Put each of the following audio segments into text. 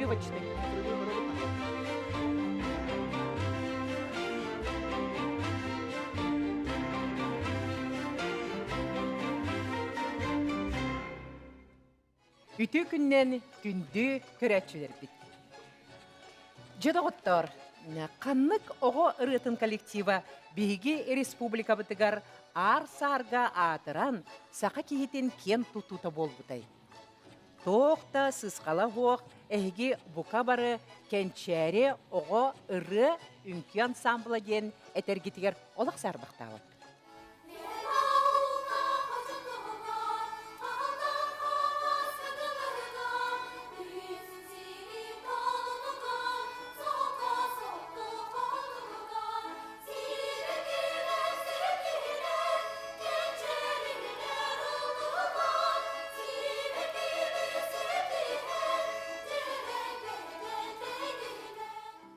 Отрывочный. Үтүө күннэн күндү көрөөччүлэрбит. Дьэ доҕоттоор, ханнык оҕо ырыатын коллектива биһиги республикабытыгар аар-саарга аатыран саха киһитин киэн тутуута буолбутай? Туох да сысхала суох эһиги бука бары Кэнчээри оҕо ырыа үҥкүү ансамбла диэн этэргитигэр олох саарбахтаабат.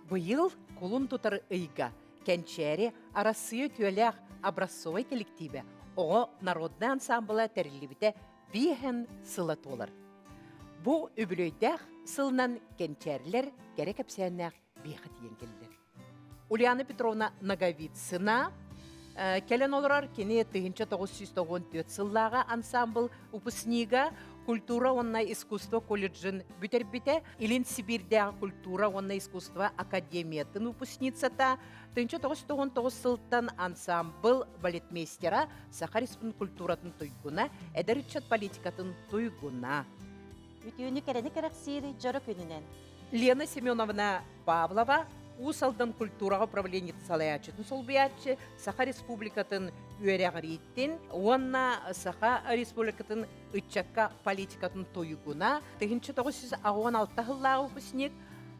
Быйыл кулун тутар ыйга Кэнчээри Арассыыйа үтүөлээх образцовай кэлэктиибэ оҕо народнай ансаамбыла тэриллибитэ биэһэн сыла туолар. Бу үбүлүөйдээх сылынан кэнчээрилэр кэрэ кэпсээннээх биэхэ тиийэн кэллилэр. Ульяна Петровна Ноговицына кэлэн олорор кини 1994 сыллааҕы ансаамбыл выпускнига культура уонна искусство колледжын бүтэрбитэ, Илин Сибиирдээҕи культура уонна искусство академиятын выпускницата, 1999 сылтан ансаамбыл балетмейстера, Саха Республикатын культуратын туйгуна, эдэр ыччат политикатын туйгуна. Үтүөнү кэрэни кэрэхсиир дьоро күнүнэн. Лена Семеновна Павлова Уус Алдан культураҕа управлениетын салайааччытын солбуйааччы, Саха Республикатын үөрэҕириитин уонна Саха Республикатын ыччакка политикатын туйгуна, 1986 сыллааҕы выпускник,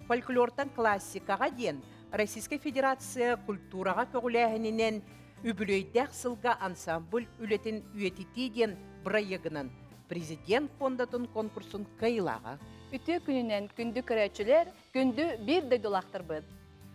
фольклортан классикаҕа диэн Российскай Федерация культураҕа көҕүлээһининэн үбүлүөйдээх сылга ансамбль үлэтин үйэтитии диэн бырайыагынан Президент фондатын конкурсун кыайыылааҕа. Үтүө күнүнэн күндү көрөөччүлэр, күндү биир дойдулаахтарбыт!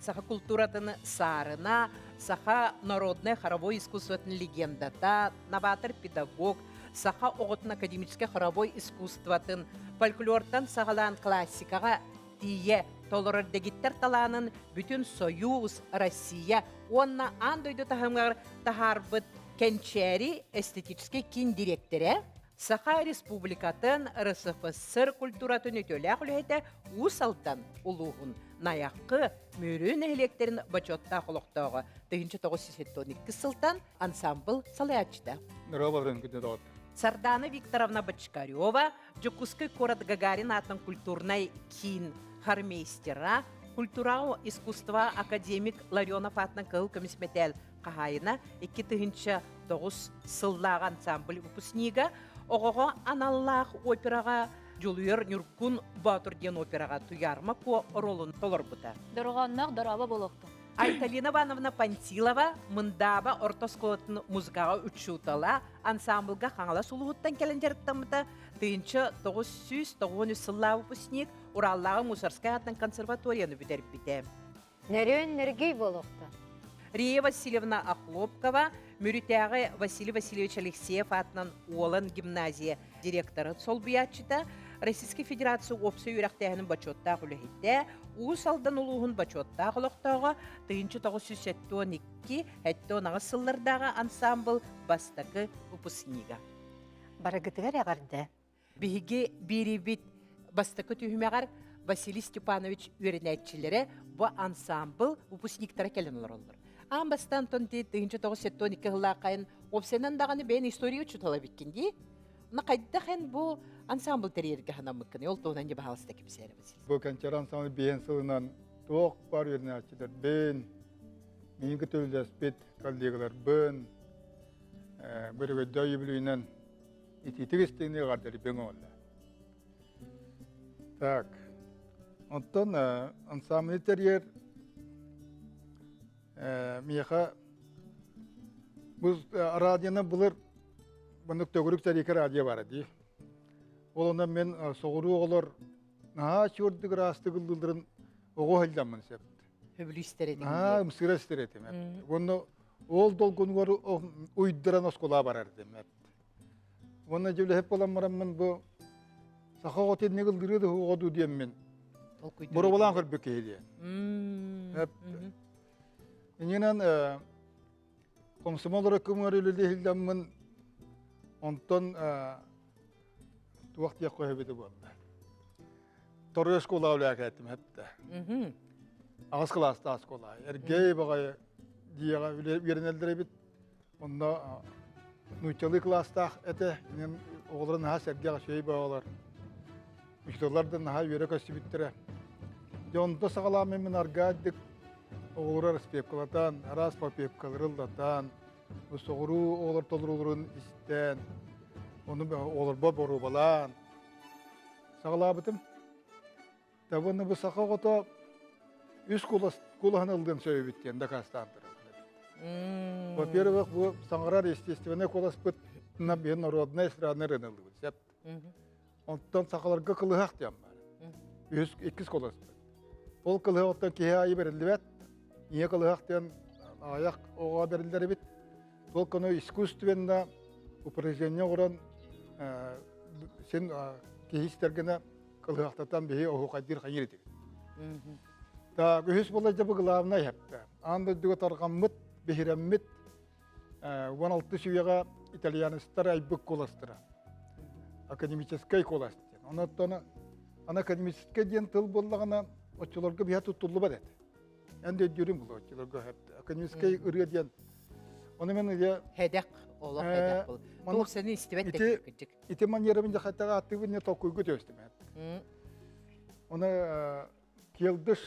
Саха культуратын саарына, саха народнай хоровой искусствотын легендата, новатор-педагог, саха оҕотун академическай хоровой искусствотын фольклортан саҕалаан классикаҕа тиийэ толорор дэгиттэр талаанын бүтүн Союз, Россия уонна аан дойду таһымыгар таһаарбыт Кэнчээри эстетическэй киин дириэктэрэ, Саха Республикатын РСФСР культуратын үтүөлээх үлэһитэ Уус Алдан улууһун Найахы, Мүрү нэһилиэктэрин бочуоттаах олохтооҕо 1972 сылтан ансамбл салайааччыта. Сардана Викторовна Бочкарева, Дьокуускай куорат Гагарин аатынан культурнай киин хормейстера, культура искусства академик Ларионов аатынан кыһыл көмүс мэтээл хаһаайына 2009 сыллааҕы ансамбль выпускнига оҕоҕо аналлаах операҕа Дьулуйар Ньургун Боотур диэн операҕа Туйаарма Куо оруолун толорбута. Дорҕоонноох дорообо буолуохтун. Айталина Ивановна Пантилова Мындаба орто оскуолатын музыкаҕа учуутала, ансамблга Хаҥалас улууһуттан кэлэн дьарыктаммыта, 1993 сыллаах выпускник, Ураллааҕы Мусорскай аатынан консерваторияны бүтэрбитэ. Нөрүөн нөргүй буолуохтун. Рия Васильевна Охлопкова Мүрүтээҕи Василий Васильевич Алексеев аатынан Уолан гимназия директорын солбуйааччыта, Российскай Федерация уопсай үөрэхтээһинин бочуоттаах үлэһитэ, Уус Алдан улууһун бочуоттаах олохтооҕо, 1972-78 сыллардааҕы ансаамбыл бастакы выпускнига. Барыгытыгар эҕэрдэ! Биһиги биэрибит бастакы түһүмэҕэр Василий Степанович үөрэнээччилэрэ бу ансаамбыл выпускниктара кэлэн олороллор. Аан бастаан 1972 сыллааххайын уопсайынан даҕаны бэйэн история учуутала эбиккин дии. На хайдах эн бу ансамбл тэрийэргэ санаммыккыный? Ол туһунан дьэ баһаалыста кэпсээрэ Василий. Бу кэнчээр ансамбль биһэн сылынан туох бар үөрэнээччилэрбин, миигин кытта үлэлэспит коллегаларбын, бөрөгөйдөөх үбүлүйүнэн итиитик истиҥник эҕэрдэлиибин оҥолло. Так, оттон ансамбль тэрийэр миэхэ бу радионан былыр маннык төгүрүк тэриэкэ радио баара дии. Ол онон мен соҕуруу оҕолор наһаа чуордук ыраастык ыллыылларын оҕо иһиллэммин сөп. Хөбүлүүстэр этим. Наһаа ымсыыра истэр этим. Уонна ол долгунугар уйдыран оскуолаҕа барар этим. Уонна дьүүлэһип буолан бараммын бу саха оҕото инник ыллыыры да оҕо дуу диэммин. Боруобалаан көрбүт киһи диэн. Иннинэн комсомол өрөккүмүгэр үлэлиһиллэммин онтон туох диэх көһөбүтэ буолла. Торуй оскуолаҕа үлээкээттим хэптэ. Аҕыс кылаастаах оскуола. Эргэй баҕайы дьиэҕэ үөрэнэллэр эбит. Онно нууччалыы кылаастаах этэ. Инэн оҕолоро наһаа сэргэх үчүгэй бөҕөлөр. Учууталлар да наһаа үөрэ көстүбүттэрэ. Дьэ онто саҕалаан мин аргааддык оҕолору распевкалатан, араас попевкалары ыллатан, соҕуруу оҕолор толорууларын истэн, ону оҕолорбор боруобалаан саҕалаабытым. Табыны бу саха оҕото үс кулаһын ылдыан сөбүбүт диэн дакаастаан турар. Во-первых, бу саҥарар естественный куласпыт на биһи народная эстрадный ыллыбыт сеп. Онтон сахаларга кылыһах диэн бар. Үһүс иккис куласпыт. Ол кылыһах оттон киһи айы бериллибэт. Ийэ кылыһах диэн аҕыйах оҕоҕо бериллэр эбит. Только ону искусственно упражнение оҥорон син киһи истэргинэ кылыһахтатан биһи оһуохайдыыр хайыыр этибит. Так, үһүс буолла дьэ бу главнай хэптэ. Аан дойдуга тарҕаммыт, биһирэммит 16 үйэҕэ итальянецтар айбыт куоластара. Академическай куолас диэн. Онон аны академическай диэн тыл буоллаҕына оччолорго биһэ туттуллубат этэ. Эн да өйдүүрүм буолуо оччолорго академическай ырыа диэн. Ону мен ыйа Хэдэх, олох хэдэх был. Туох сени истибэт ити ити маньерабын дьахаттаҕа аттыыбын не толкуйгу төстүм. Оны Килдыш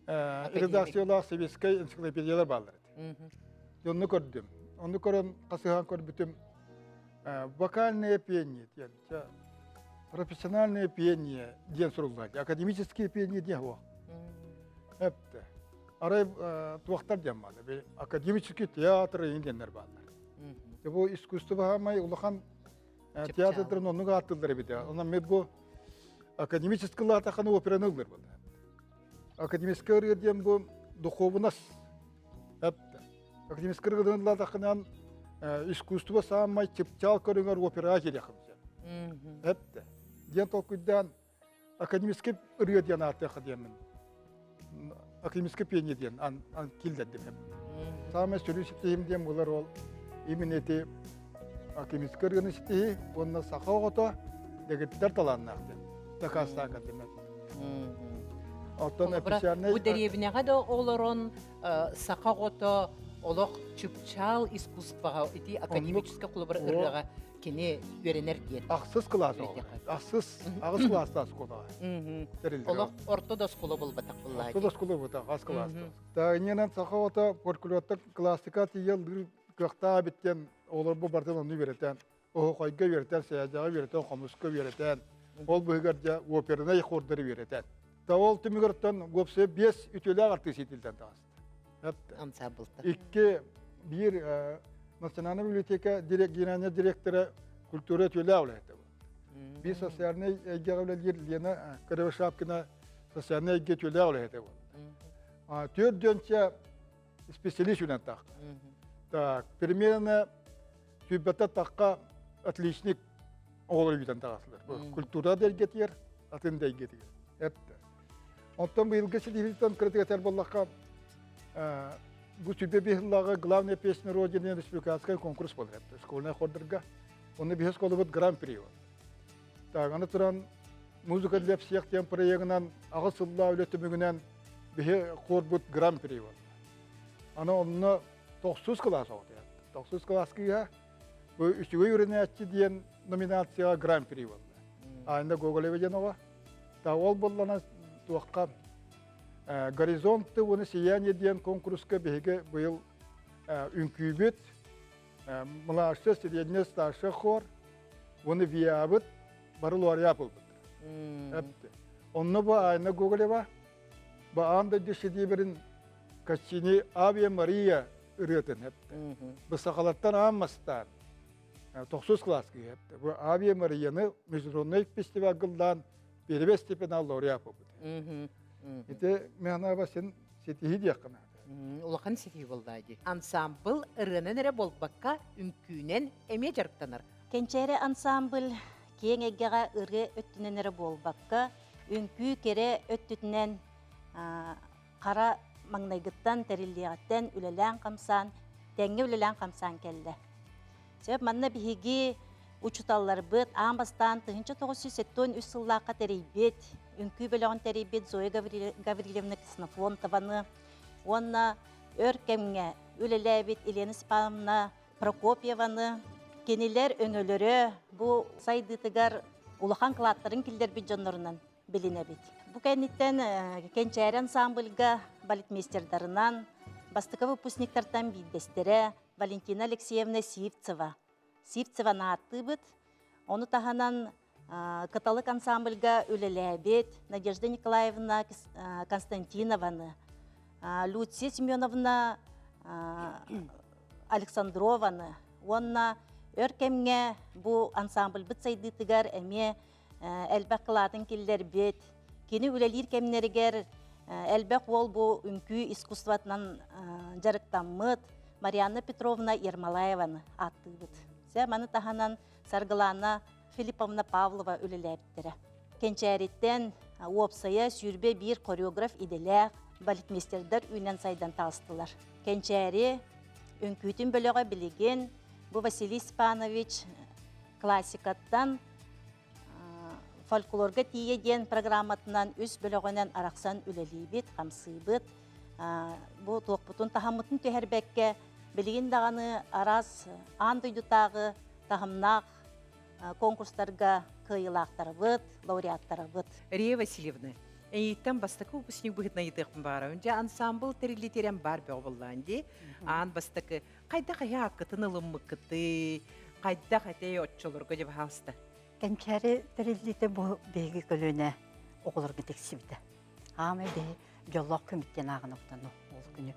редакциялаах советскай энциклопедиялар бааллар этэ. Онну көрдүм. Онну көрөн хасыһан көрбүтүм вокальное пение диэн, профессиональное пение диэн суруллар. Академическое пение диэн суох. Эпте. Арай туохтар диэн бааллар. Академический театр диэннэр бааллар. Бу искусство хаамай улахан театрдарын оннук ааттыыллар эбит. Онон мен бу академический лаатаханы операны ыллыр буолла. Академический ырыа диэн бу духовунас. Академический ырыаны ыллаатахынан искусство саамай чыпчаал көрүҥэр операҕа киириэххин сөп. Эптэ. Диэн толкуйдаан академический ырыа диэн ааттыахха диэммин. Академический пение диэн ан киллэрдим. Саамай сүрүн ситиһим диэн булар ол именно эти академический ырыаны ситиһи уонна саха оҕото дэгиттэр талааннаах диэн дакаастаан кэлдим. Оттон официальный Бу дэриэбинэҕэ да олорон саха оҕото олох чыпчаал искусствоҕа ити академическай холобур ырыаҕа кини үөрэнэр диэн. Ахсыс кылаас Ахсыс, аҕыс кылаастаах оскуолаҕа. Олох орто да оскуола буолбатах буоллаа. Орто да оскуола буолбатах, аҕыс кылаастаах. Таанньанан саха оҕото фольклортан классика тиийэ ыллыыр кыахтаах эбит диэн оҕолорбут барытын онну үөрэтэн, оһохойго үөрэтэн, сээдьэҕэ үөрэтэн, хомуска үөрэтэн, ол быһыгар дьэ опернай хордары үөрэтэн. Та ол түмүгэртэн уопсайа биэс үтүөлээх артыыс иитиллэн таҕыста. Ансамблта. Икки биир Национальная библиотека генеральный директора культура үтүөлээх үлэһитэ буолла. Биир социальнай эйгэҕэ үлэлиир Лена Кривошапкина социальнай эйгэ үтүөлээх үлэһитэ буолла. Түөрт дьонча специалист үлэн тахха. Так, примерно сүүрбэттэн тахха отличник оҕолор үүтэн таҕаслар. Культура да эйгэтигэр, атын да эйгэтигэр. Эптэ. Оттон быйылгы ситиһииттэн кыратык этэр буоллахха, бу сүбэ биһыллааҕы главная песня Родины республиканскай конкурс буолар эптэ. Школьнай хордорга. Онно биһи школабыт гран-при бол. Так, аны туран музыка для всех диэн проегынан аҕыс сыллаах үлэ түмүгүнэн биһи хорбут гран-при бол. Аны онно тохсус кылаас оҕото. Тохсус кылаас кыыһа бу үчүгэй үөрэнээччи диэн номинацияҕа гран-при буолла. Айна Гоголева диэн оҕо. Та ол буоллана туохха Горизонты уонна сияние диэн конкурска биһиги быйыл үҥкүүбүт младшая, средняя, старшая хор уонна ВИАбыт бары лауреат буолбуттар. Онно бу Айна Гоголева бу аан дойду шедеврин Кассини Авиа Мария ырыатын эптэ. Бу сахалартан аан мастаан тохсус кылааска эптэ. Бу Авиа Марияны международный фестиваль гыллаан первый степенал лауреат буолбут. Ити механаба син ситиһи диэххэ наада. Улахан ситиһи буолла дии. Ансамбл ырыанан эрэ буолбакка, үҥкүүнэн эмиэ дьарыктанар. Кэнчээри ансамбль киэҥ эйгэҕэ ырыа өттүнэн эрэ буолбакка, үҥкүү кэрэ өттүтүнэн хара маҥнайгыттан тэриллиэҕиттэн үлэлээн-хамсаан, тэҥҥэ үлэлээн-хамсаан кэллэ. Сөп, манна биһиги учууталларбыт аан бастаан 1973 сыллаахха тэрийбит, үҥкүү бөлөҕүн тэрийбит Зоя Гаврильевна Ксенофонтованы уонна өр кэмҥэ үлэлээбит Елена Степановна Прокопьеваны, кинилэр өҥөлөрө бу сайдыытыгар улахан кылааттарын киллэрбит дьоннорунан билинэбит. Бу кэнниттэн Кэнчээри ансамбльга балетмейстердарынан бастакы выпускниктартан биирдэстэрэ Валентина Алексеевна Сивцева. Сивцеваны ааттыыбыт. Ону таһынан Кыталык ансамбльга үлэлээбит Надежда Николаевна Константинованы, Люция Семеновна Александрованы уонна өр кэмҥэ бу ансамбльбыт сайдыытыгар эмиэ элбэх кылаатын киллэрбит. Кини үлэлиир кэмнэригэр элбэх уол бу үҥкүү искусствотынан дьарыктаммыт Марианна Петровна Ермолаеваны ааттыыбыт. Сэ маны таһынан Саргылана Филипповна Павлова үлэлээбиттэрэ. Кэнчээриттэн уопсайа 21 хореограф идэлээх балетмейстердар үүнэн сайдан таҕыстылар. Кэнчээри үҥкүүтүн бөлөҕө билигин бу Василий Степанович классикаттан фольклорга тиийэ диэн программатынан үс бөлөҕүнэн арахсан үлэлиибит, хамсыыбыт. Бу туохпутун таһыммытын түһэрбэккэ, билигин даҕаны араас аан дойдутааҕы таһымнаах конкурстарга кыайыылаахтарбыт, лауреаттарбыт. Рия Васильевна, эйиттэн бастакы выпускник быһыытынан ыйытыахпын баҕарабын. Дьэ, ансамбл тэриллиитирэн баар бөҕө буоллаан дии. Аан бастакы хайдах эһи ааккытын ылыммыккытый, хайдах этэй оччолорго дьэ баһаалыста. Кэнчээри тэриллиитэ бу биһиги көлүөнэ оҕолорго тиксибитэ. Аамай биһи дьоллоох күмүттэн ааҕан оттону ол күнү.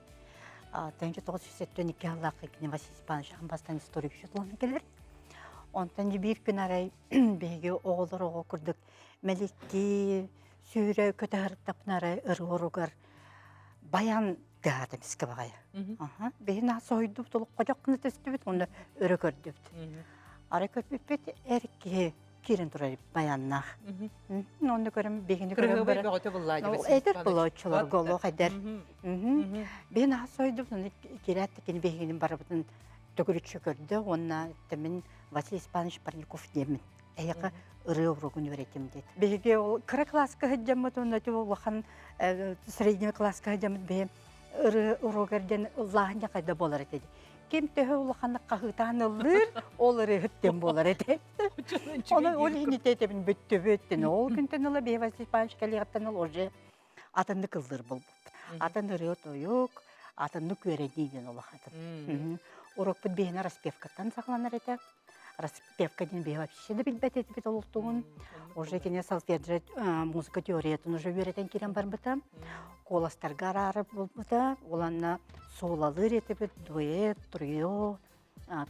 1972 сыллаахха кини Василий Степанович бастан историк учууталынан кэлэр. Онтон биир күн арай биһиги оҕолор оҕо курдук мэликки сүүрэ көтө сырыттаппын арай ырыоругар баян тыаһаата эмискэ баҕайы. Биһи наһаа соһуйдубут, олох ходьох гына түстүбүт уонна өрө көрдүбүт. Арай көрбүппүт эр киһи киирэн турар баяннаах. Онно көрөн биһини көрөн Кырыһыбай бөҕөтө буллаа Эдэр болооччуларга олох эдэр. Биһи наһаа соһуйдубут, онно киирээт кини биһигини барыбытын төгүрүччү көрдө уонна мин Василий Степанович Парников диэммин. Эһиэхэ ырыа уруогун үөрэтим диэт. Биһиги ол кыра класска сылдьаммыт уонна ити улахан средний класска сылдьаммыт бэйэм ырыа уруогар диэн ыллааһын хайда буолар этэ. Ким төһө улаханнык хаһыытаан ыллыыр, ол ырыаһыт диэн буолар этэ. Оны ол иһин этэбин бүттүбүт. Ол күнтэн ыла бэйэ Василий Степанович кэлиэҕиттэн ыл уже атыннык ыллыыр буолбуппут. Атын ырыа-тойук, атыннык үөрэнии диэн улахатын. Урукпут биһиэнэ распевкаттан саҕаланар этэ. Распевка диэн биһи вообще да билбэт этибит олохтугун. Уже кини солфеджио музыка теориятын уже үөрэтэн киирэн барбыта. Куоластарга араары булбута. Уланна суолалыыр этибит, дуэт, трио,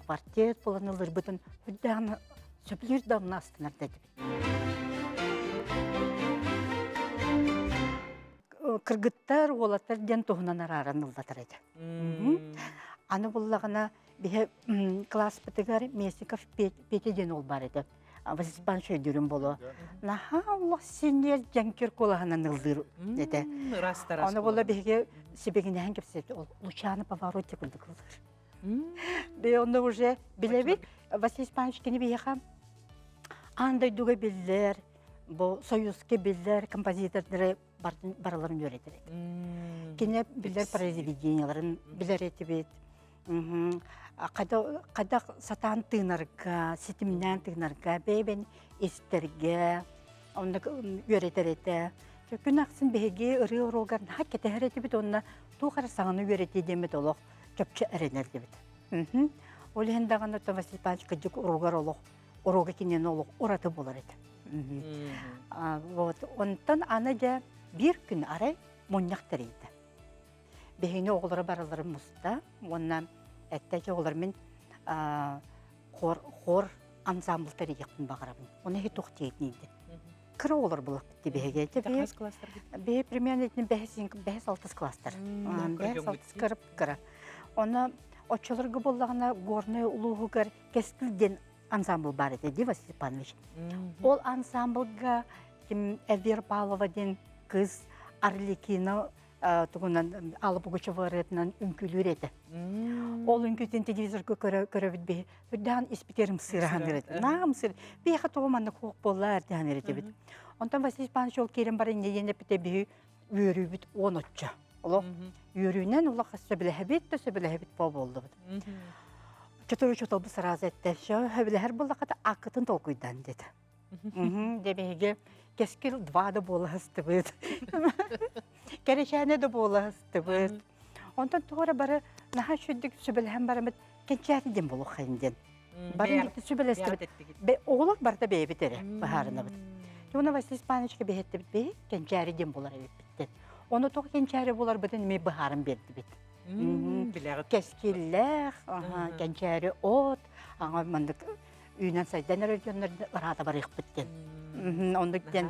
квартет буолан ыллырбытын үрдээн сөбүлүүр да онно астынар да этибит. Кыргыттар, уолаттар диэн туһунан арааран ыллатар этэ. Аны буллаҕына биһи класспытыгар Месиков Петя диэн уол баар этэ. Василий Степанович өйдүүрүм боло. Наһаа улах синньиэр дьэҥкир куолаһынан ыллыыр этэ. Аны буолла биһиги сибигинэһэн кэпсэт ол Лучано Паваротти курдук ыллыыр. Бе онно уже билэбит. Василий Степанович кини биһиэхэ аан дойдуга биллэр, бу Союзка биллэр композитордары барыларын үөрэтэр этэ. Кини билэр произведенияларын билэр этибит. Хайдах сатаан тыынарга, ситимнээн тыынарга, бэйбэн истэргэ, онно үөрэтэр этэ. Күн ахсын биһиги ырыа уруогар наһаа кэтэһэр этибит уонна туох эрэ саҥаны үөрэтии диэммит олох чопчу эрэнэр диэбит. Ол иһин даҕаны Василий Павлович кырдьык уруогар олох уруога киниэн олох ураты буолар этэ. Вот онтон аны дьэ биир күн арай мунньах тэрийдэ. Биһигини оҕолоро барыларын муста уонна эттэ дьэ оҕолор мин хор хор ансамбл тэрийиэхпин баҕарабын. Оны иһи туох диэтин Кыра оҕолор булаппыт биһиги. Биһи примерно бэһис алтыс класстар. Бэһис алтыс кырып кыра. Оны оччолорго буоллаҕына Горнай улууһугар Кэскил диэн ансамбл баар этэ, ди Василий Степанович. Ол ансамблга ким Эльвира Павлова диэн кыыс Арлекино тугунан Алла Пугачева ырыатынан үҥкүүлүүр этэ. Ол үҥкүүтүн телевизорга көрөбүт биһи. Үрдээн испитерим сырахан эрэтэ. Наам сыр. Биһиэхэ тоҕо маннык хуох буоллар диэн эретебит. Онтон Василий Степанович ол киирэн баран инньэ диэн эппитэ биһи үөрүүбүт уон оччо. Олох үөрүүнэн олох сөбүлэһэбит да сөбүлэһэбит буоллубут. Чотуру чотолбу сразу этте. Сөбүлэһэр буоллахата аккытын толкуйдан деді. Дьэ биһиги кэскил два да буола сыстыбыт. Кэрэчээнэ да буола сыстыбыт. Онтон туох эрэ бары наһаа үчүгдүк сүбэлэһэн бараммыт кэнчээри диэн буолуоххайын диэн. Бары сүбэлэстибит. Оҕолор барыта бэйэбит эрэ быһаарынабыт. Уонна Василий Степановичка биһэттибит биһи кэнчээри диэн буолар эбиппиттэн. Ону тоҕо кэнчээри буоларбытын эмиэ быһааран биэрдибит. Билэҕит. Кэскиллээх, кэнчээри от, аңа маннык үүнэн сайдан эрэр дьоннор ыраата барыахпыт диэн. Оннук диэн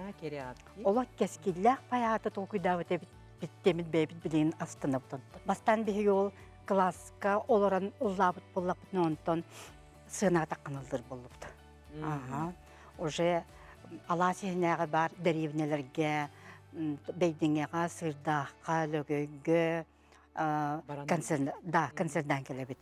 олох кэскиллээх пайааты толкуйдаабыт эбит биттэмит бэйэбит билигин астынабыт онтон. Бастаан биһиги ол кылааска олорон ыллаабыт буоллахпытына онтон сыанаҕа таххан ыллыыр буоллубут. Аха. Уже алаас иһинээҕи баар дэриэбинэлэргэ, Бэйдиҥэҕэ, Сыырдаахха, Лөгөйгө концерт, да, концердаан кэлэбит.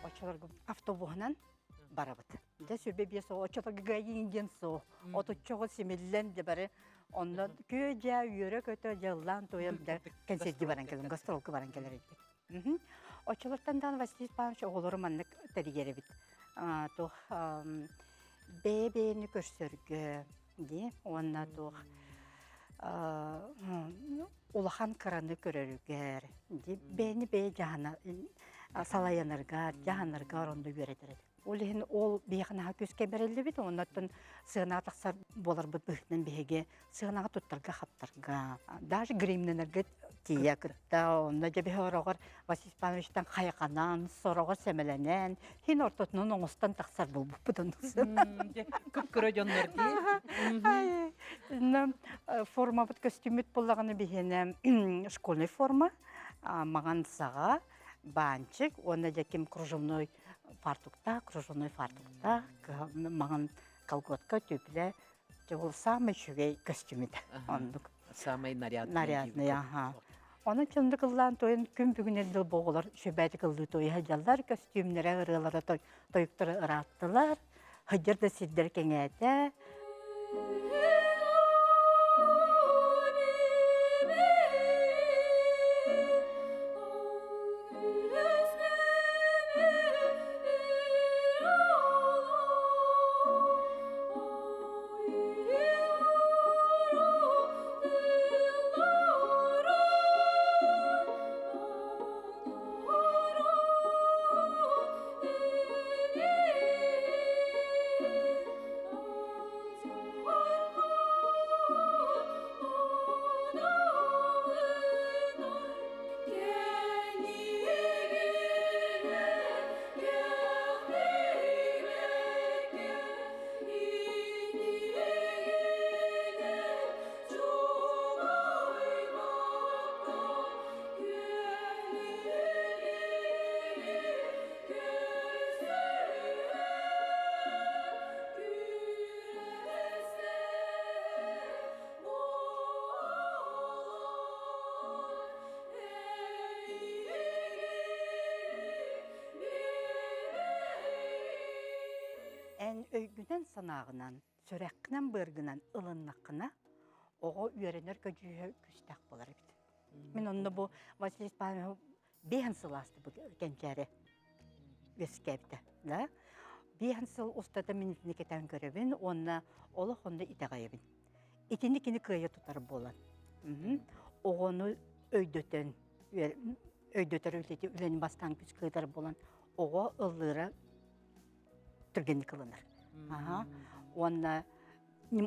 Оччолорго автобуһунан барабыт. Дьэ сүрбэ биэс оҕо оччолорго гайин диэн суох. Отучча оҕо симиллэн дьэ бары онно күө-дьаа үөрэ-көтө дьыллаан туойан да кэнсиэрди баран кэлэн гастролга баран кэлэр эбит. Оччолортон даҕаны Василий Степанович оҕолору маннык тэрийэр эбит. Туох бэйэ-бэйэни көрсөргө дии уонна туох улахан кыраны көрөрүгэр дии бэйэни бэйэ дьаһана салайанаргар дьаһанаргар онно үөрэтэр этэ. Ол иһин ол биһиэхэ наһаа күүскэ бэриллибит, оннуттан сыанаҕа тахсар буоларбыт быһыытынан биһиги сыанаҕа туттарга-хаптарга, даже гримнэнэргэ тиийэ кытта, онно дьэ биһи ороҕор Василий Степановичтан хайҕанан, сороҕор сэмэлэнэн, хин ортотунан оҥостон тахсар буолбуппут оннук. Кып-кыра дьоннор дии. Формабыт көстүүммүт буоллаҕына биһиэнэ школьный форма, маҥан саҕа, баанчык уонна дьэ ким кружевной фартуктаах, кружевной фартуктаах, маҥан колготка, түплэ. Ол самый үчүгэй көстүүмүтэ. Оннук. Самый нарядный. Нарядный, аха. Онон чындык ыллаан тойон күн бүгүн дыл боҕолор сүбээтик ыллыы тойа сылдьаллар, көстүүмнэрэ, ырыалара тойуктары ырааттылар, сылдьар да сирдэр кэҥээтэ. Эн өйгүнэн-санааҕынан, сүрэххинэн-быаргынан ылыннаххына, оҕо үөрэнэр көдьүүһэ күүстээх буолар эбит. Мин онно бу Василий Степанович биэһэн сыл ааста бу кэнчээри үөскээбитэ. Да? Биэһэн сыл устата мин итини кэтээн көрөбүн уонна олох онно итэҕэйэбин. Итини кини кыайа тутар буолан. Оҕону өйдөтөн, өйдөтөр үлэти үлэни бастаан күс кыытар буолан оҕо ыллыыра түргэнник ылынар. Аха. Уонна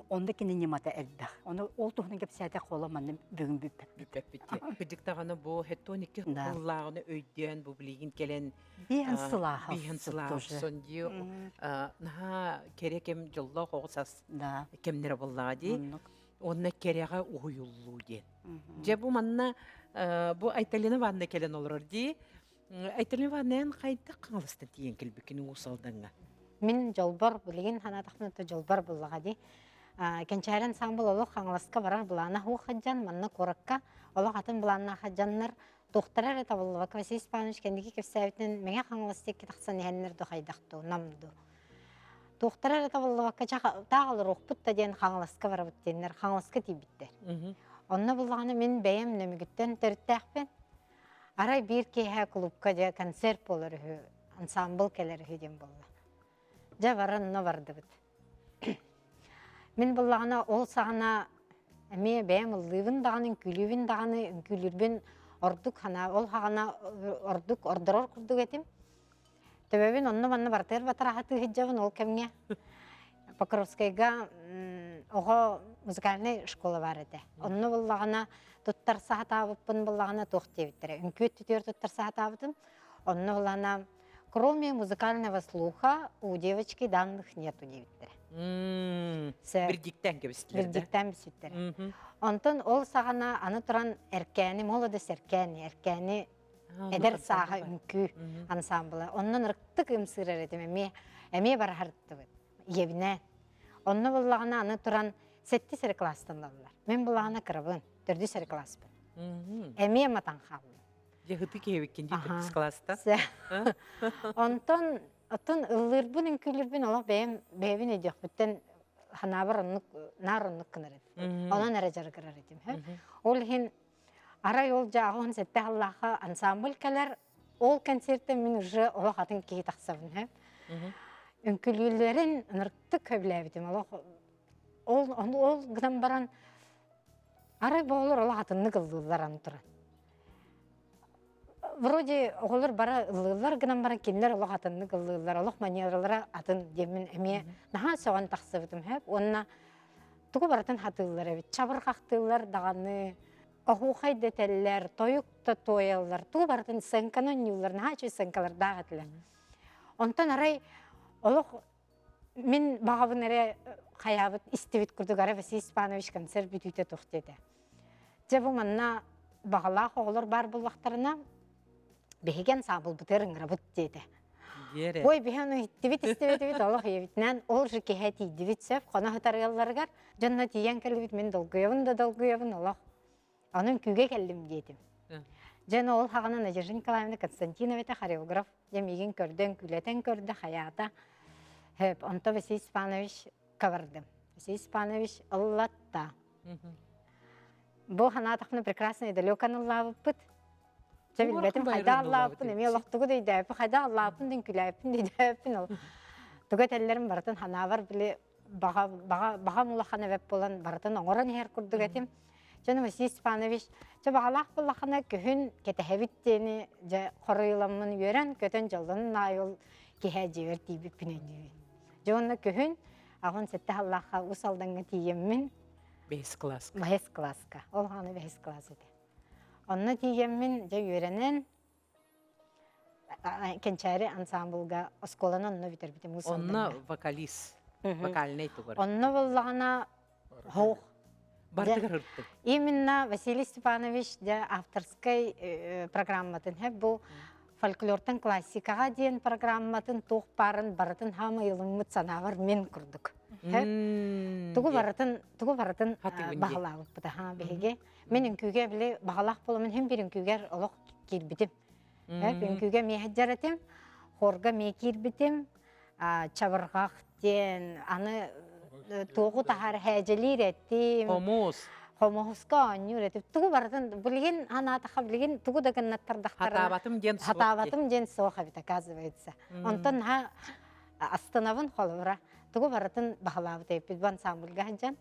онно кини ньымата элбэх. Ону ол туһунан кэпсээтэх хола манна бүгүн бүппэппит. Бүппэппит. Кырдьык даҕаны бу 72 сыллааҕыны өйдөөн бу билигин кэлэн биэһэн сылааһа биэһэн сылааһа дии наһаа кэрэ кэм дьоллоох оҕо саас кэмнэрэ буоллаҕа дии. Уонна кэрэҕэ уһуйуллуу диэн. Дьэ бу манна бу Айталина Ивановна кэлэн олорор дии. Айталина Ивановна эн хайдах Хаҥаластан тиийэн кэлбиккин Уус Алдаҥҥа? Мин дьолбор, билигин санаатахпына то дьолбор буллаҕа дии. Кэнчээри ансаамбыл олох Хаҥаласка барар былаана суох сылдьан, манна куоракка олох атын былааннаах сылдьаннар туохтара эрэ табыллыбакка Василий Степанович кэнники кэпсээбитинэн Мэҥэ Хаҥалас диэки тахсан иһэннэр ду хайдах дуу, нам дуу. Туохтара эрэ табыллыбакка таах олоруохпут да диэн Хаҥаласка барабыт диэннэр Хаҥаласка тиийбиттэр. Онно буллаҕына мин бэйэм Нөмүгүттэн төрүттээхпин. Арай биир киэһэ клубка дьэ концерт буолар үһү, ансамбл кэлэр үһү диэн буолла. Дьэ баран онно бардыбыт. Мин буллаҕына ол саҕана эмиэ бэйэм ыллыыбын даҕаны, үҥкүүлүүбүн даҕаны, үҥкүүлүүрбүн ордук хана ол хаҕана ордук ордорор курдук этим. Төбөбүн онно-манна барытыгар батараһатыы сылдьабын ол кэмҥэ. Покровскайга оҕо музыкальнай школа баар этэ. Онно буллаҕына туттарса сатаабыппын буллаҕына туох диэбиттэрэ. Үҥкүү өттүтүгэр туттарса сатаабытым. Онно буллаҕына кроме музыкального слуха у девочки данных нету диэбиттэрэ. Бирдиктэн кэбистилэр да? Бирдиктэн бүсүттэрэ. Онтон ол саҕана аны туран Эркээни, молодость Эркээни, Эркээни Эдэр сааһа үҥкүү ансаамбыла. Оннон ырыктык ымсыырар этим эмиэ эмиэ бараһарыттыбыт. Ийэбинээн. Онно буллаҕына аны туран сэттис эрэ класстан ылаллар. Мин буллаҕына кырабын, төрдүс эрэ класспын. Эмиэ матан хааллым. Дьэ һыты киһибиккин дии төрдүс класста. Онтон оттон ыллыырбын, үҥкүүлүүрбүн олох бэйэм бэйэбин өйдүөхпүттэн ханаабар оннук наар оннук гынар этим. Онон эрэ дьарыгырар этим. Ол иһин Арай ол дьааҕын сэттэ сыллаахха ансамбль кэлэр, ол концертэн мин уже олох атын киһи тахсабын һэ. Үҥкүлүүлэрин ынырыктык сөбүлээбитим олох ол ол гынан баран арай бу оҕолор олох атыннык ыллыыллар аны туран. Вроде оҕолор бара ыллыыллар гынан баран кинилэр олох атыннык ыллыыллар, олох манералара атын диэммин эмиэ наһаа сөҕөн тахсыбытым һэп уонна тугу барытын хатыыллар эбит чабырҕахтыыллар даҕаны оһуохай дэтэллэр тойук да туойаллар тугу барытын сценканы оонньууллар наһаа үчүгэй сценкалардаах этилэр онтон арай олох мин баҕабын эрэ хайаабыт истибит курдук арай Василий Степанович концерт бүтүүтэ туох диэтэ дьэ бу манна баҕалаах оҕолор баар буоллахтарына биһиги ансаамбылбытыгар ыҥырабыт диэтэ. Ой, биһи ону иһиттибит, истибитибит, олох ийэбитинэн ол же киһи тиийдибит сөп, хоно сытар ыалларыгар дьонно тиийэн кэллибит, мин долгуйабын да долгуйабын, олох. Онон күүгэ кэллим диэтим. Дьэ, ол хаҕана Надежда Николаевна Константинова этэ хореограф, дьэ миигин көрдө, үҥкүүлэтэн көрдө, хайаата. Хөп, онто Василий Степанович кабардым. Василий Степанович ыллатта. Бу ханаатахпына прекрасная далеко ыллаабыппыт. Дьэ билбэтим хайдах аллааппын эмиэ олохтугу да өйдөөппүн хайдах аллааппын да үҥкүүлээппин да өйдөөппүн ол тугу этэллэрин барытын ханаабар били баҕа баҕа баҕам улахан эбэт буолан барытын оҥорон иһэр курдук этим. Дьэ Василий Степанович дьэ баҕалаах буоллаххына күһүн кэтэһэбит диэни дьэ хоруйуламмын үөрэн көтөн дьоллонон аайы ол киһи дьиэбэр тиийбиппин өйдүүбүн. Дьэ уонна күһүн аҕын сэттэ сыллаахха Уус Алдаҥҥа тиийэммин Бэһис кылааска. Бэһис кылааска. Ол хааны бэһис кылаас этэ. Онно тиийэммин дьэ үөрэнэн Кэнчээри ансаамбылга оскуоланы онно бүтэрбитим. Уус Онно вокалист, вокальный тугар. Онно буоллаҕына хоох. Бардыгар ыртык. Именно Василий Степанович дьэ авторскай э, программатын хэп бу фольклортан классикаҕа диэн программатын туох баарын барытын хаама ылыммыт санаабар мин курдук. Тугу барытын тугу барытын баһылаабыппыт аха биһиги. Мин үҥкүүгэ били баҕалаах буоламмын һин биир үҥкүүгэр олох киирбитим. Үҥкүүгэ эмиэ сылдьар этим, хорга эмиэ киирбитим, чабырҕах диэн аны туоҕу таһаар һээдьэлиир этим. Хомус. Хомоһуска оонньуур этим. Тугу барытын билигин анаатахха билигин тугу да гыннаттардахтарына Хатаабатым диэн суох. Хатаабатым диэн суох эбит, оказывается. Онтон наһаа астынабын холобура. Тугу барытын баһылаабыт эбиппит бу ансамбльга сылдьан.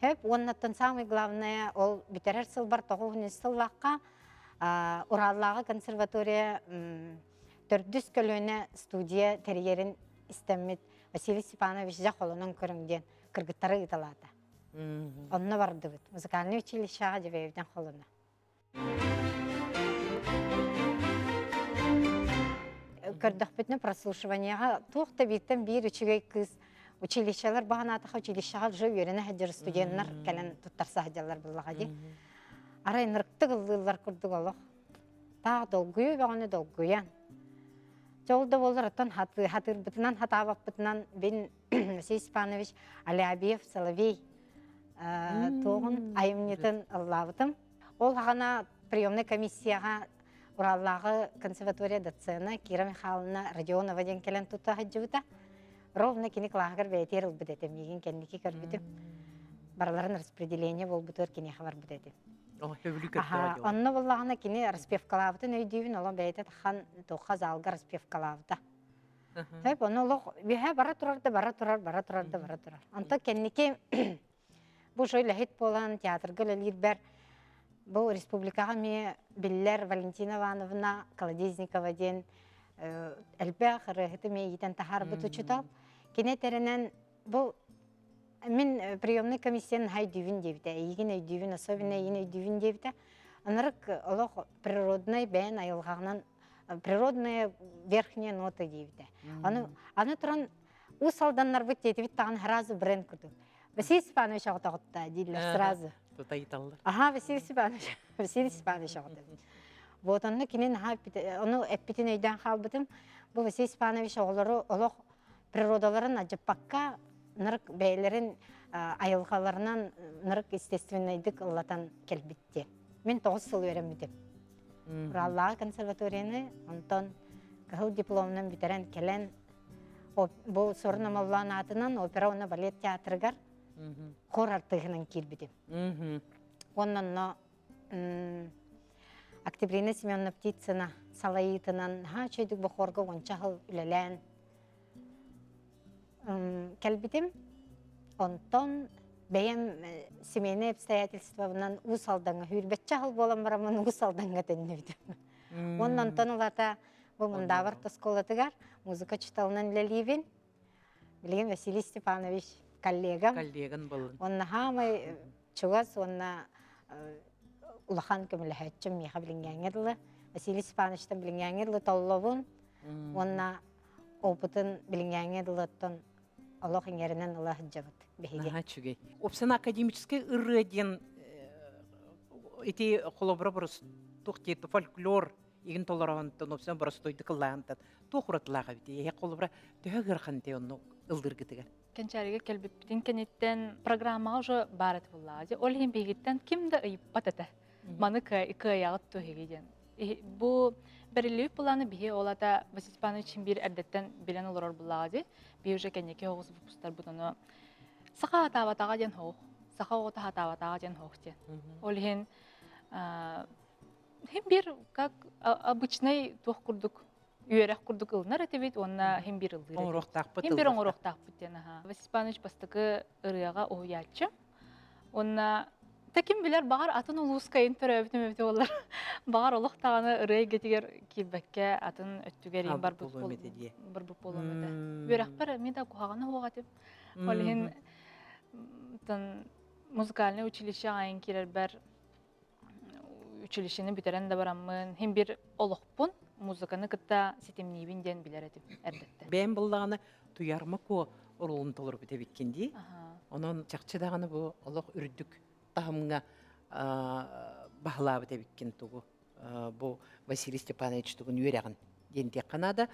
Хөп уоннаттан самое главное ол бүтэрэр сылбар 9 сыллаахха Ураллааҕы консерватория төрдүс көлүөнэ студия тэрийэрин истэммит Василий Степанович дьэ холонон көрүҥ диэн кыргыттары ыыталаата. Онно бардыбыт. Музыкальнай училищеҕа дьэбэйэбитин холоно. Көрдөхпүтүнэ прослушиваниеҕа туох да бииртэн биир үчүгэй кыыс училищелар баҕанаатаха училищеҕа уже үөрэнэ сылдьар студеннар кэлэн туттарса сылдьаллар буоллаҕа дии. Арай ынырыктык ыллыыллар курдук олох. Таах долгуйуу бөҕөнү долгуйан. Дьэ ол да буоллар оттон хатыырбытынан хатаабаппытынан бин Василий Степанович Алябьев Соловей туоҕун айымньытын ыллаабытым. Ол хаҕана приемнай комиссияҕа Ураллааҕы консерватория доцена Кира Михайловна Родионова диэн кэлэн тута сылдьыбыта. Ровно кини кылааһыгар бэйэтигэр ылбыт этим, миигин кэнники көрбүтүм. Барыларын распределение буолбутугар киниэхэ барбыт этим. Онно буоллаҕына кини распевкалаабытын өйдүүбүн, олох бэйэтэ тахан туохха залга распевкалаабыта. Сөп, ону олох үөһэ бара турар да бара турар, бара турар да бара турар. Онтон кэнники бу уже үлэһит буолан театрга үлэлиирбэр бу республикаҕа эмиэ биллэр Валентина Ивановна Колодезникова диэн элбэх ырыаһыты эмиэ иитэн таһаарбыт учуутал. Кини этэринэн бу мин приемный комиссияны наһаа өйдүүбүн диэбитэ. Эйигин өйдүүбүн, особенно эйигин өйдүүбүн диэбитэ. Ынырык олох природный бэйэн айылҕаҕынан природная верхняя нота диэбитэ. Аны, аны туран Уус Алданнарбыт диэтибит даҕаны сразу бренд курдук. Василий Степанович оҕотоҕутта дииллэр сразу. Тутайталлар. Аха, Василий Степанович, Василий Степанович оҕото. Вот онно кини наһаа ону эппитин өйдөөн хаалбытым. Бу Василий Степанович оҕолору олох природаларын адьыппакка нырык бэйэлэрин айылҕаларынан нырык естественнайдык ыллатан кэлбит диэн. Мин 9 сыл үөрэммитим. Ураллааҕы консерваторияны, онтон кыһыл дипломунан бүтэрэн кэлэн бу Суорун Омоллоон аатынан опера уонна балет театрыгар хор артыыһынан киирбитим. Уонна онно Октябрина Семеновна Птицына салайыытынан наһаа үчүгэйдик бу хорга уонча сыл үлэлээн кэлбитим. Онтон бэйэм семейное обстоятельствобынан Уус Алдаҥҥа сүүрбэччэ сыл буолан бараммын Уус Алдаҥҥа төннүбүтүм. Уонна онтон ылата бу Мындабар оскуолатыгар музыка учууталынан үлэлиибин. Билигин Василий Степанович коллегам. Коллеган болун. Уонна хаамай чугас уонна улахан көмөлөһөөччүм миэхэ билиҥҥээҥҥэ дылы. Василий Степановичтан билиҥҥээҥҥэ дылы толлобун. Уонна опытын билиҥҥээҥҥэ дылыттан олох иҥэринэн ыла сылдьабыт биһиги. Наһаа үчүгэй. Опсана академическай ырыа диэн ити холобура туох диэт фольклор игин толороонтон опсана боростуойдук ыллаантан туох уратылаах эбит эһэ холобура төһө ыарахан те онну ыллыргытыгар Кэнчээригэ кэлбиппитин кэнниттэн программаҕа уже баар этэ буллаҕа. Ол иһин биһигиттэн ким да ыйыппат этэ. Маны кыайаҕыт туһиги диэн. Бу бэриллибит былааны биһи ол ата Василий Степанович биир эрдэттэн билэн олорор буллаҕа дии. Биһи уже кэнники оҕус выпустарбыт ону саха хатаабатаҕа диэн хоох. Саха оҕото хатаабатаҕа диэн хоох диэн. Ол иһин хим бир как обычный туох курдук үөрэх курдук ылынар этибит уонна хим бир ыллыыр оҥоруохтаахпыт хим бир оҥоруохтаахпыт диэн аха Василий Степанович бастакы ырыаҕа уһуйааччы уонна таким билэр баҕар атын улууска төрөөбүтүм эбитэ буоллар баҕар олох даҕаны ырыа эйгэтигэр киирбэккэ атын өттүгэр барбыт барбыт буолуом этэ үөрэхпэр эмиэ да куһаҕаны суох этим ол иһин музыкальнай училище аайын киирэрбэр училищены бүтэрэн да бараммын хим бир олохпун музыканы кытта ситимниибин диэн билэр этим эрдэттэн. Бэйэм буллаҕына туйарма куо оруолун толорбут эбиккин дии. Онон чахчы даҕаны бу олох үрдүк таһымҥа баһылаабыт эбиккин тугу бу Василий Степанович тугун үөрэҕин диэн диэххэ наада.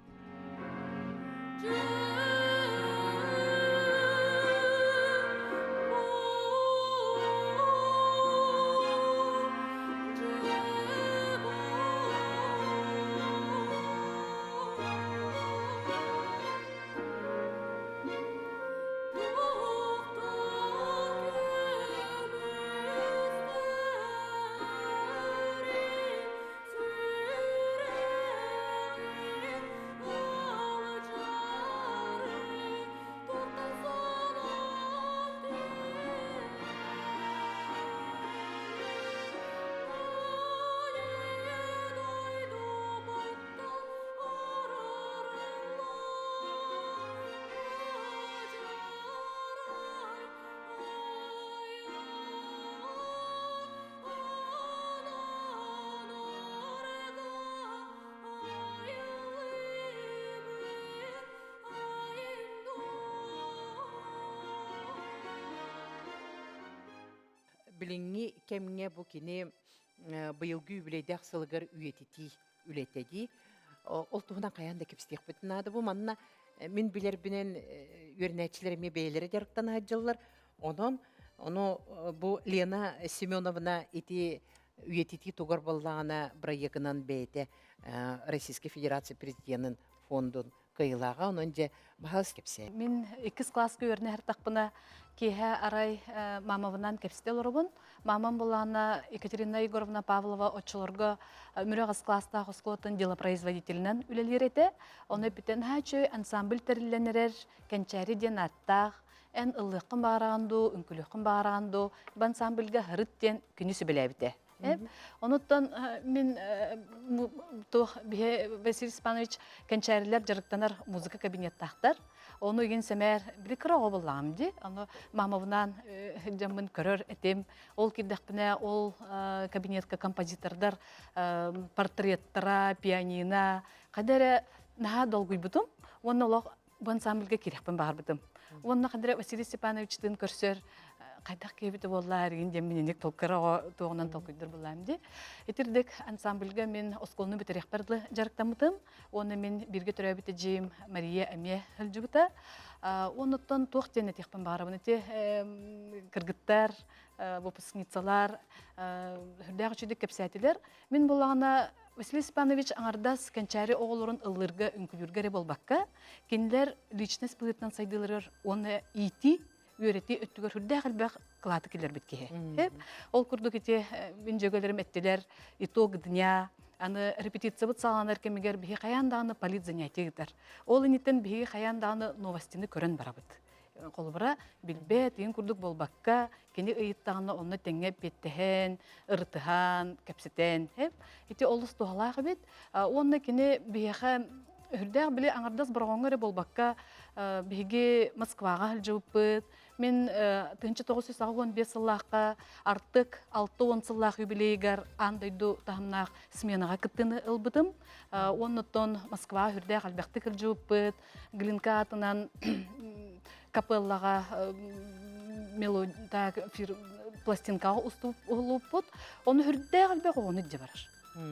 билиҥҥи кэмҥэ бу кини быйылгы үбүлүөйдээх сылыгар үйэтитии үлэтэ дии. Ол туһунан хайаан да кэпсиэхпит наада. Бу манна мин билэрбинэн үөрэнээччилэр эмиэ бэйэлэрэ дьарыктана сылдьаллар. Онон ону бу Лена Семеновна ити үйэтитии тугар буоллаҕына бырайыагынан бэйэтэ Российской Федерация Президенин фондун кыайыылааҕа онон дьэ баһаас кэпсээ. Мин иккис кылааска үөрэнэ сыртахпына киэһэ арай мамабынан кэпсэтэ олоробун. Мамам булаана Екатерина Егоровна Павлова оччолорго Мүрө аҕыс кылаастаах оскуолатын делопроизводителинэн үлэлиир этэ. Ону эппитэн хаачы ансамбль тэриллэн эрэр Кэнчээри диэн ааттаах эн ыллыаххын баҕараҕын дуу, үҥкүлүөххүн баҕараҕын дуу, бу ансамбльга һырыт диэн күнү сүбэлээбитэ. Онуттан мин туох биһи Василий Степанович кэнчээрилэр дьарыктанар музыка кабинеттаахтар. Ону игин сэмээр били кыра оҕо буллаҕым дии. Ону мамабынаан дьаммын көрөр этим. Ол кирдэхпинэ ол кабинетка композитордар портреттара, пианино хайда эрэ наһаа долгуйбутум. Уонна олох бу ансамбльга киириэхпин баҕарбытым. Уонна хандра Василий Степановичтыын көрсөр хайдах киэбитэ буоллаа эргин диэн мининик толкара оҕо туоҕунан толкуйдур буллаам ди. Итирдик ансамбльга мин оскуоланы бүтэриэхпэр дылы дьарыктаммытым. Уонна мин бииргэ төрөөбүт эдьиийим Мария эмиэ сылдьыбыта. Уонуттан туох диэн этиэхпин баҕарабын ити кыргыттар, выпускницалар үрдээх үчүгдүк кэпсээтилэр. Мин буллаҕына Василий Степанович аҥардас кэнчээри оҕолорун ыллыырга, үҥкүүлүүргэ эрэ буолбакка, кинилэр личность быһыытынан сайдыыларыгар уонна иитии, үөрэтии өттүгэр сүрдээх элбэх кылааты киллэрбит киһи. Ол курдук ити мин дьөгөлөрүм эттилэр, итог дня, аны репетициябыт саҕаланар кэмигэр биһи хайаан даҕаны политзанятие ыытар. Ол инниттэн биһиги хайаан даҕаны новостины көрөн барабыт. Холобура, билбэт, иин курдук буолбакка, кини ыйыттаҕына онно тэҥҥэ эппиэттэһэн, ырытыһан, кэпсэтэн, ити олус туһалаах эбит. Уонна кини биһиэхэ үрдээх били аҥардас бороҕоҥҥо эрэ буолбакка, биһиги Москваҕа сылдьыбыппыт. Мин 1985 сыллаахха Артык 60 сыллаах юбилейыгар аан дойду таһымнаах сменаҕа кыттыыны ылбытым. Уоннуттан Москваҕа үрдээх элбэхтик сылдьыбыппыт. Глинка аатынан капеллаҕа мелодия пластинкаҕа уһулуппут. Ону үрдээх элбэх оҕону илдьэ барар.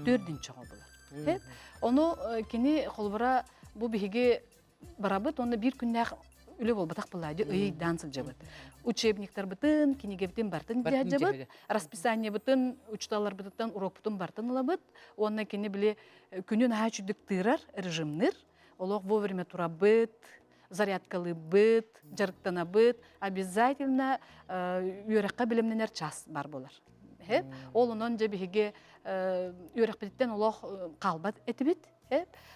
Төрдүнчэ оҕо булар. Ону кини холобура бу биһиги барабыт уонна биир күннээх үлэ буолбатах былаадьы ыйдаан сылдьабыт. Учебниктарбытын, кинигэбитин бартын дьаһдьабыт, расписаниебытын, учуталларбытыттан урокпутун бартын ылабыт. Уонна кини били күнүн аһаа үчүгдүк тыырар, режимнир. Олох вовремя турабыт, зарядкалыыбыт, дьарыктанабыт, обязательно үөрэххэ билимнэнэр час бар болар. Ол онон дьэ биһиги үөрэхпититтэн олох хаалбат этибит.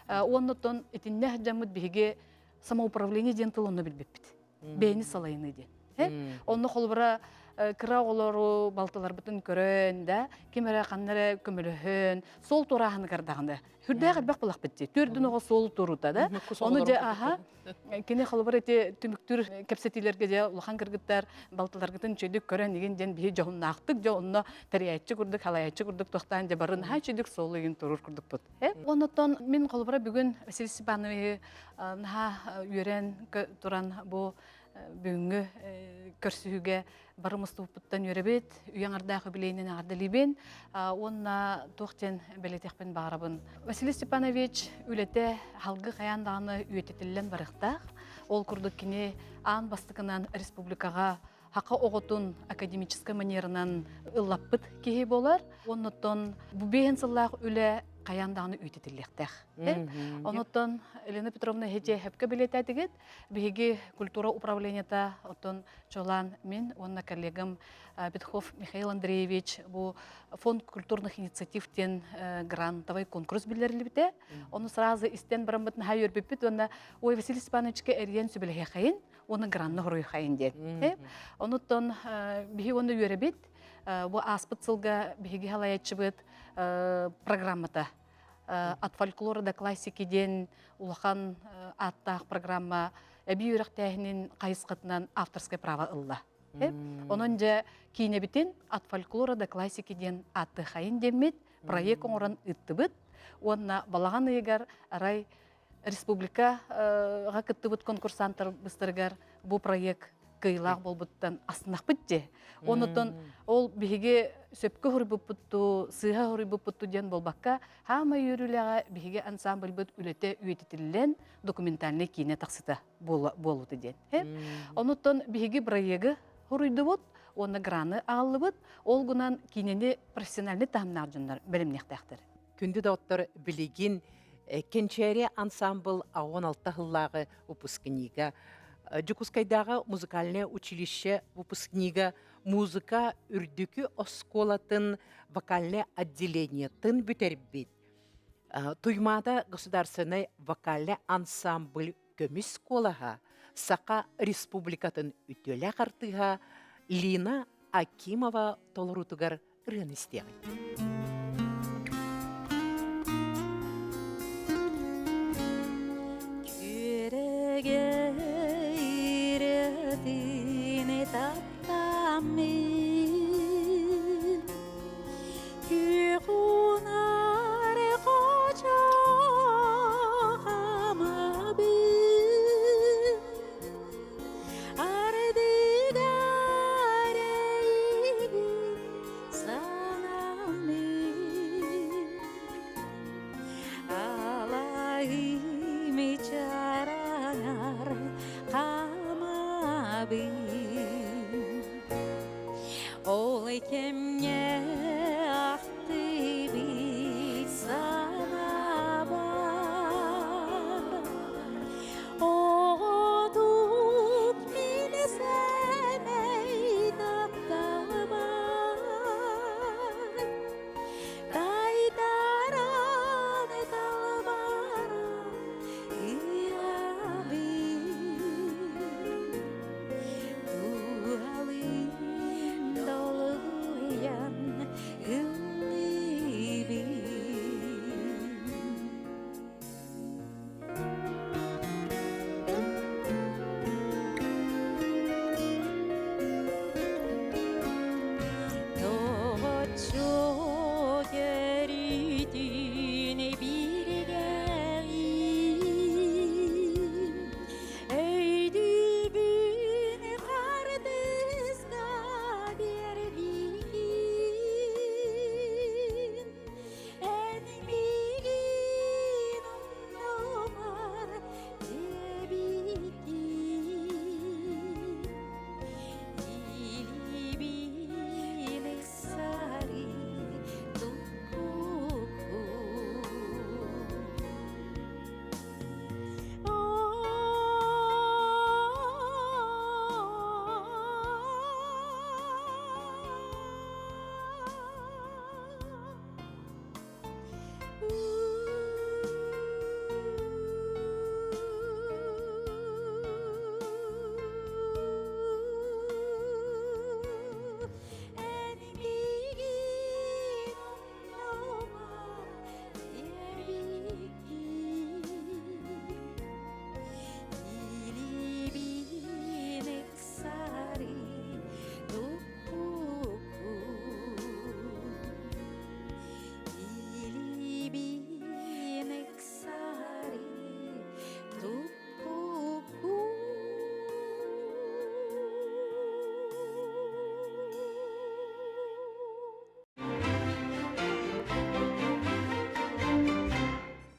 Оннуттан итиннэ дьаммыт биһиги самоуправление диэн тыл онно билбиппит. Бэйэни салайыныы диэн. Онно холобура кыра оҕолору балтыларбытын көрөн да ким эрэ ханна эрэ көмөлөһөн суол туорааһыныгар даҕаны Хүрдээх элбэх булахпыт дии. Төрдүн оҕо суол турута да. Ону дьэ аха кини холобур ити түмүктүүр кэпсэтиилэргэ дьэ улахан кыргыттар балтыларгытын үчүгдүк көрөн игин диэн биһи дьоһуннаахтык дьэ онно тэрийээччи курдук халайааччы курдук тохтоон дьэ бары наһаа үчүгдүк суолу игин турур курдукпут. Оннуттан мин холобура бүгүн Василий Степановиһы наһаа үөрэн туран бу бүгүҥҥү көрсүһүүгэ бары мустубуппуттан үөрэбит, үйэ аҥардаах үбүлүөйүнэн эҕэрдэлиибин уонна туох диэн бэлиэтиэхпин баҕарабын. Василий Степанович үлэтэ халгы хайаан даҕаны үйэтитиллэн барыахтаах. Ол курдук кини аан бастакынан республикаҕа хака оҕотун академическай манеранан ыллаппыт киһи буолар. Оннуттан бу биэһин сыллаах үлэ хайаан даҕаны үйэтитиллиэхтээх. Онуттан Елена Петровна эһиги хөпкө билиэтээтигит. Биһиги культура управлениета оттон чолаан мин уонна коллегам Петухов Михаил Андреевич бу фонд культурных инициатив диэн грантовый конкурс биллэриллибитэ. Ону сразу истэн бараммыт наһаа үөрбүппүт уонна ой Василий Степановичка эрийэн сүбэлэһиэхэйин уонна гранна хоруйхайын диэн. Онуттан биһи уонна үөрэбит. Бу ааспыт сылга биһиги халайаччыбыт программата от фольклора до классики диэн улахан ааттаах программа эбии үөрэхтээһинин хайысхатынан авторское право ылла. Онон дьэ киинэбитин от фольклора до классики диэн ааттыахайын диэммит проект оҥорон ыыттыбыт. Уонна балаҕан ыйыгар арай республикаҕа кыттыбыт конкурсанттар быстарыгар бу проект. кыйылаах буолбуттан астынахпыт дии. Онутон ол биһиги сөпкө хоруйбуппутту, сыыһа хоруйбуппутту диэн буолбакка, хаама үөрүүлэҕэ биһиги ансамбльбыт үлэтэ үйэтитиллэн документальный киинэ тахсыта буолута диэн. Онуттан биһиги бырайыагы хоруйдубут уонна граны аҕаллыбыт. Ол гынан киинэни профессиональный таһымнаах дьоннор бэлэмниэхтээхтэр. Күндү доҕоттор, билигин Кэнчээри ансамбл 16 сыллааҕы выпускнига, Дьокуускайдааҕы музыкальное училище выпускнига, музыка үрдүкү оскуолатын вокальнай отделениетын бүтэрбит Туймаада государственнай вокальнай ансамбль көмүс куолаһа Саха Республикатын үтүөлээх артыыһа Лина Акимова толоруутугар ырыаны истиэҕиҥ. Күөрэгэй таптаммын Күөх унаар хочо хамабын Ардыгар эйигин санаммын Алайым чараҥар хамабын Ол кэмҥэ ахтыбыт санаабар Оҕотук мин сэмэй тапталбар Тайтаран талбаран ыйабын Туһалыын долгуйан ыллыыбын. Тоҕоччу көрүүтүн бииргэҕин Өйдүүбүн хардыска биэрбиккин, Эн миигин умнумар диэбиккин. Илиибин ыксары туппуккун. Эн миигин умнумар Илиибин ыксары туппуккун Илиибин ыксары туппуккун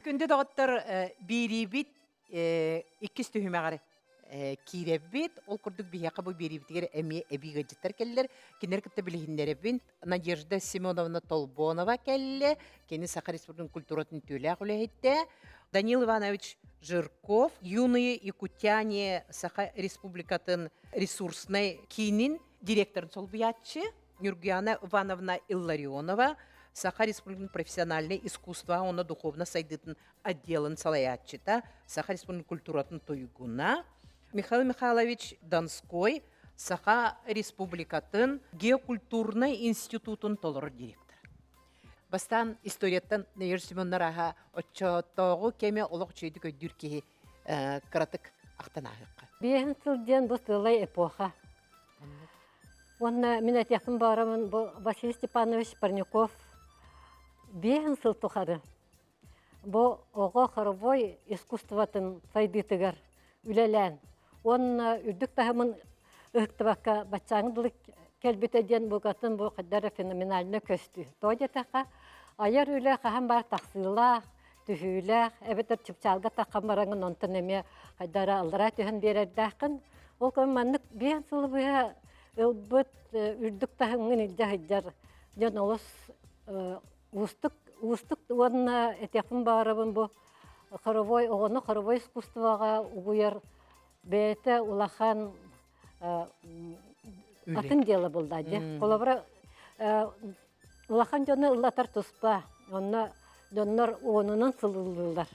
Күндү доҕоттор, биэриибит иккис түһүмэҕэр киирэбит. Ол курдук биһиэхэ бу биэриибитигэр эмиэ эбии ыалдьыттар кэллэр. Кинилэр кытта билиһиннэрэбин. Надежда Семеновна Толбонова кэллэ. Кини Саха Республикатын культуратын үтүөлээх үлэһитэ. Данил Иванович Жирков, Юные якутяне Саха Республикатын ресурснай киинин директорын солбуйааччы. Нюргуяна Ивановна Илларионова, Саха Республикатын профессиональнай искусство уонна духовно сайдыытын отделын салайааччыта, Саха Республикатын культуратын туйгуна, Михаил Михайлович Донской, Саха Республикатын геокультурнай институтун толору директор. Бастаан историяттан Нейр Семеновна аха оччотооҕу кэми олох үчүгэйдик өйдүүр киһи кыратык ахтан ааһыахха. Биэһин сыл диэн бу сыалай эпоха. Уонна мин этиэхпин баҕарабын бу Василий Степанович Парников биэһин сыл тухары бу оҕо хоровой искусствотын сайдыытыгар үлэлээн уонна үрдүк таһымын ыһыктыбакка баччааҥы дылы кэлбитэ диэн букатын бу хайдах эрэ феноменально көстүү. Тоҕо диэтэххэ, айар үлэ хаһан баар тахсыылаах, түһүүлээх, эбэтэр чыпчаалга таххан бараҥын онтон эмиэ хайдах эрэ аллараа түһэн биэрэрдээххин. Ол кэмҥэ маннык биэн сылы быһа ылбыт үрдүк таһымҥын илдьэ сылдьар дьон олус уустук уустук уонна этиэхпин баҕарабын бу хоровой оҕону хоровой искусствоҕа угуйар бэйэтэ улахан атын дело булда дии. Холобура улахан дьону ыллатар туспа, онно дьоннор уонунан сылыллыылар.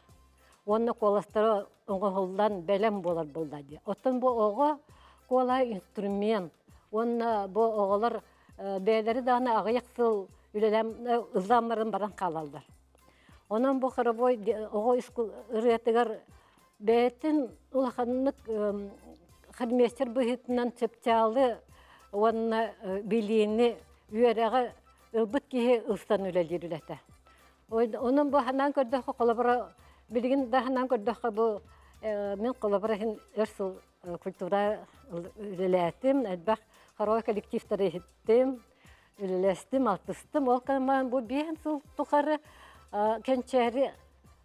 Уонна куоластара оҥоһуллан бэлэм буолар буолла дии. Оттон бу оҕо куолаһа инструмент уонна бу оҕолор бэйэлэри даҕаны аҕыйах сыл үлэлээн ыллаан баран баран хаалаллар. Онон бу хоровой оҕо ырыатыгар бэйэтин улаханнык хормейстер быһыытынан чыпчаалы уонна билиини үөрэҕи ылбыт киһи ылсан үлэлиир үлэтэ. Онон бу санаан көрдөххө, холобура, билигин да санаан көрдөххө, бу мин холобура иһин өр сыл культура үлэлээтим, элбэх хоровой коллективтары иһиттим, үлэлэстим, алтыстым. Ол кэмҥэ бу биэс сыл тухары Кэнчээри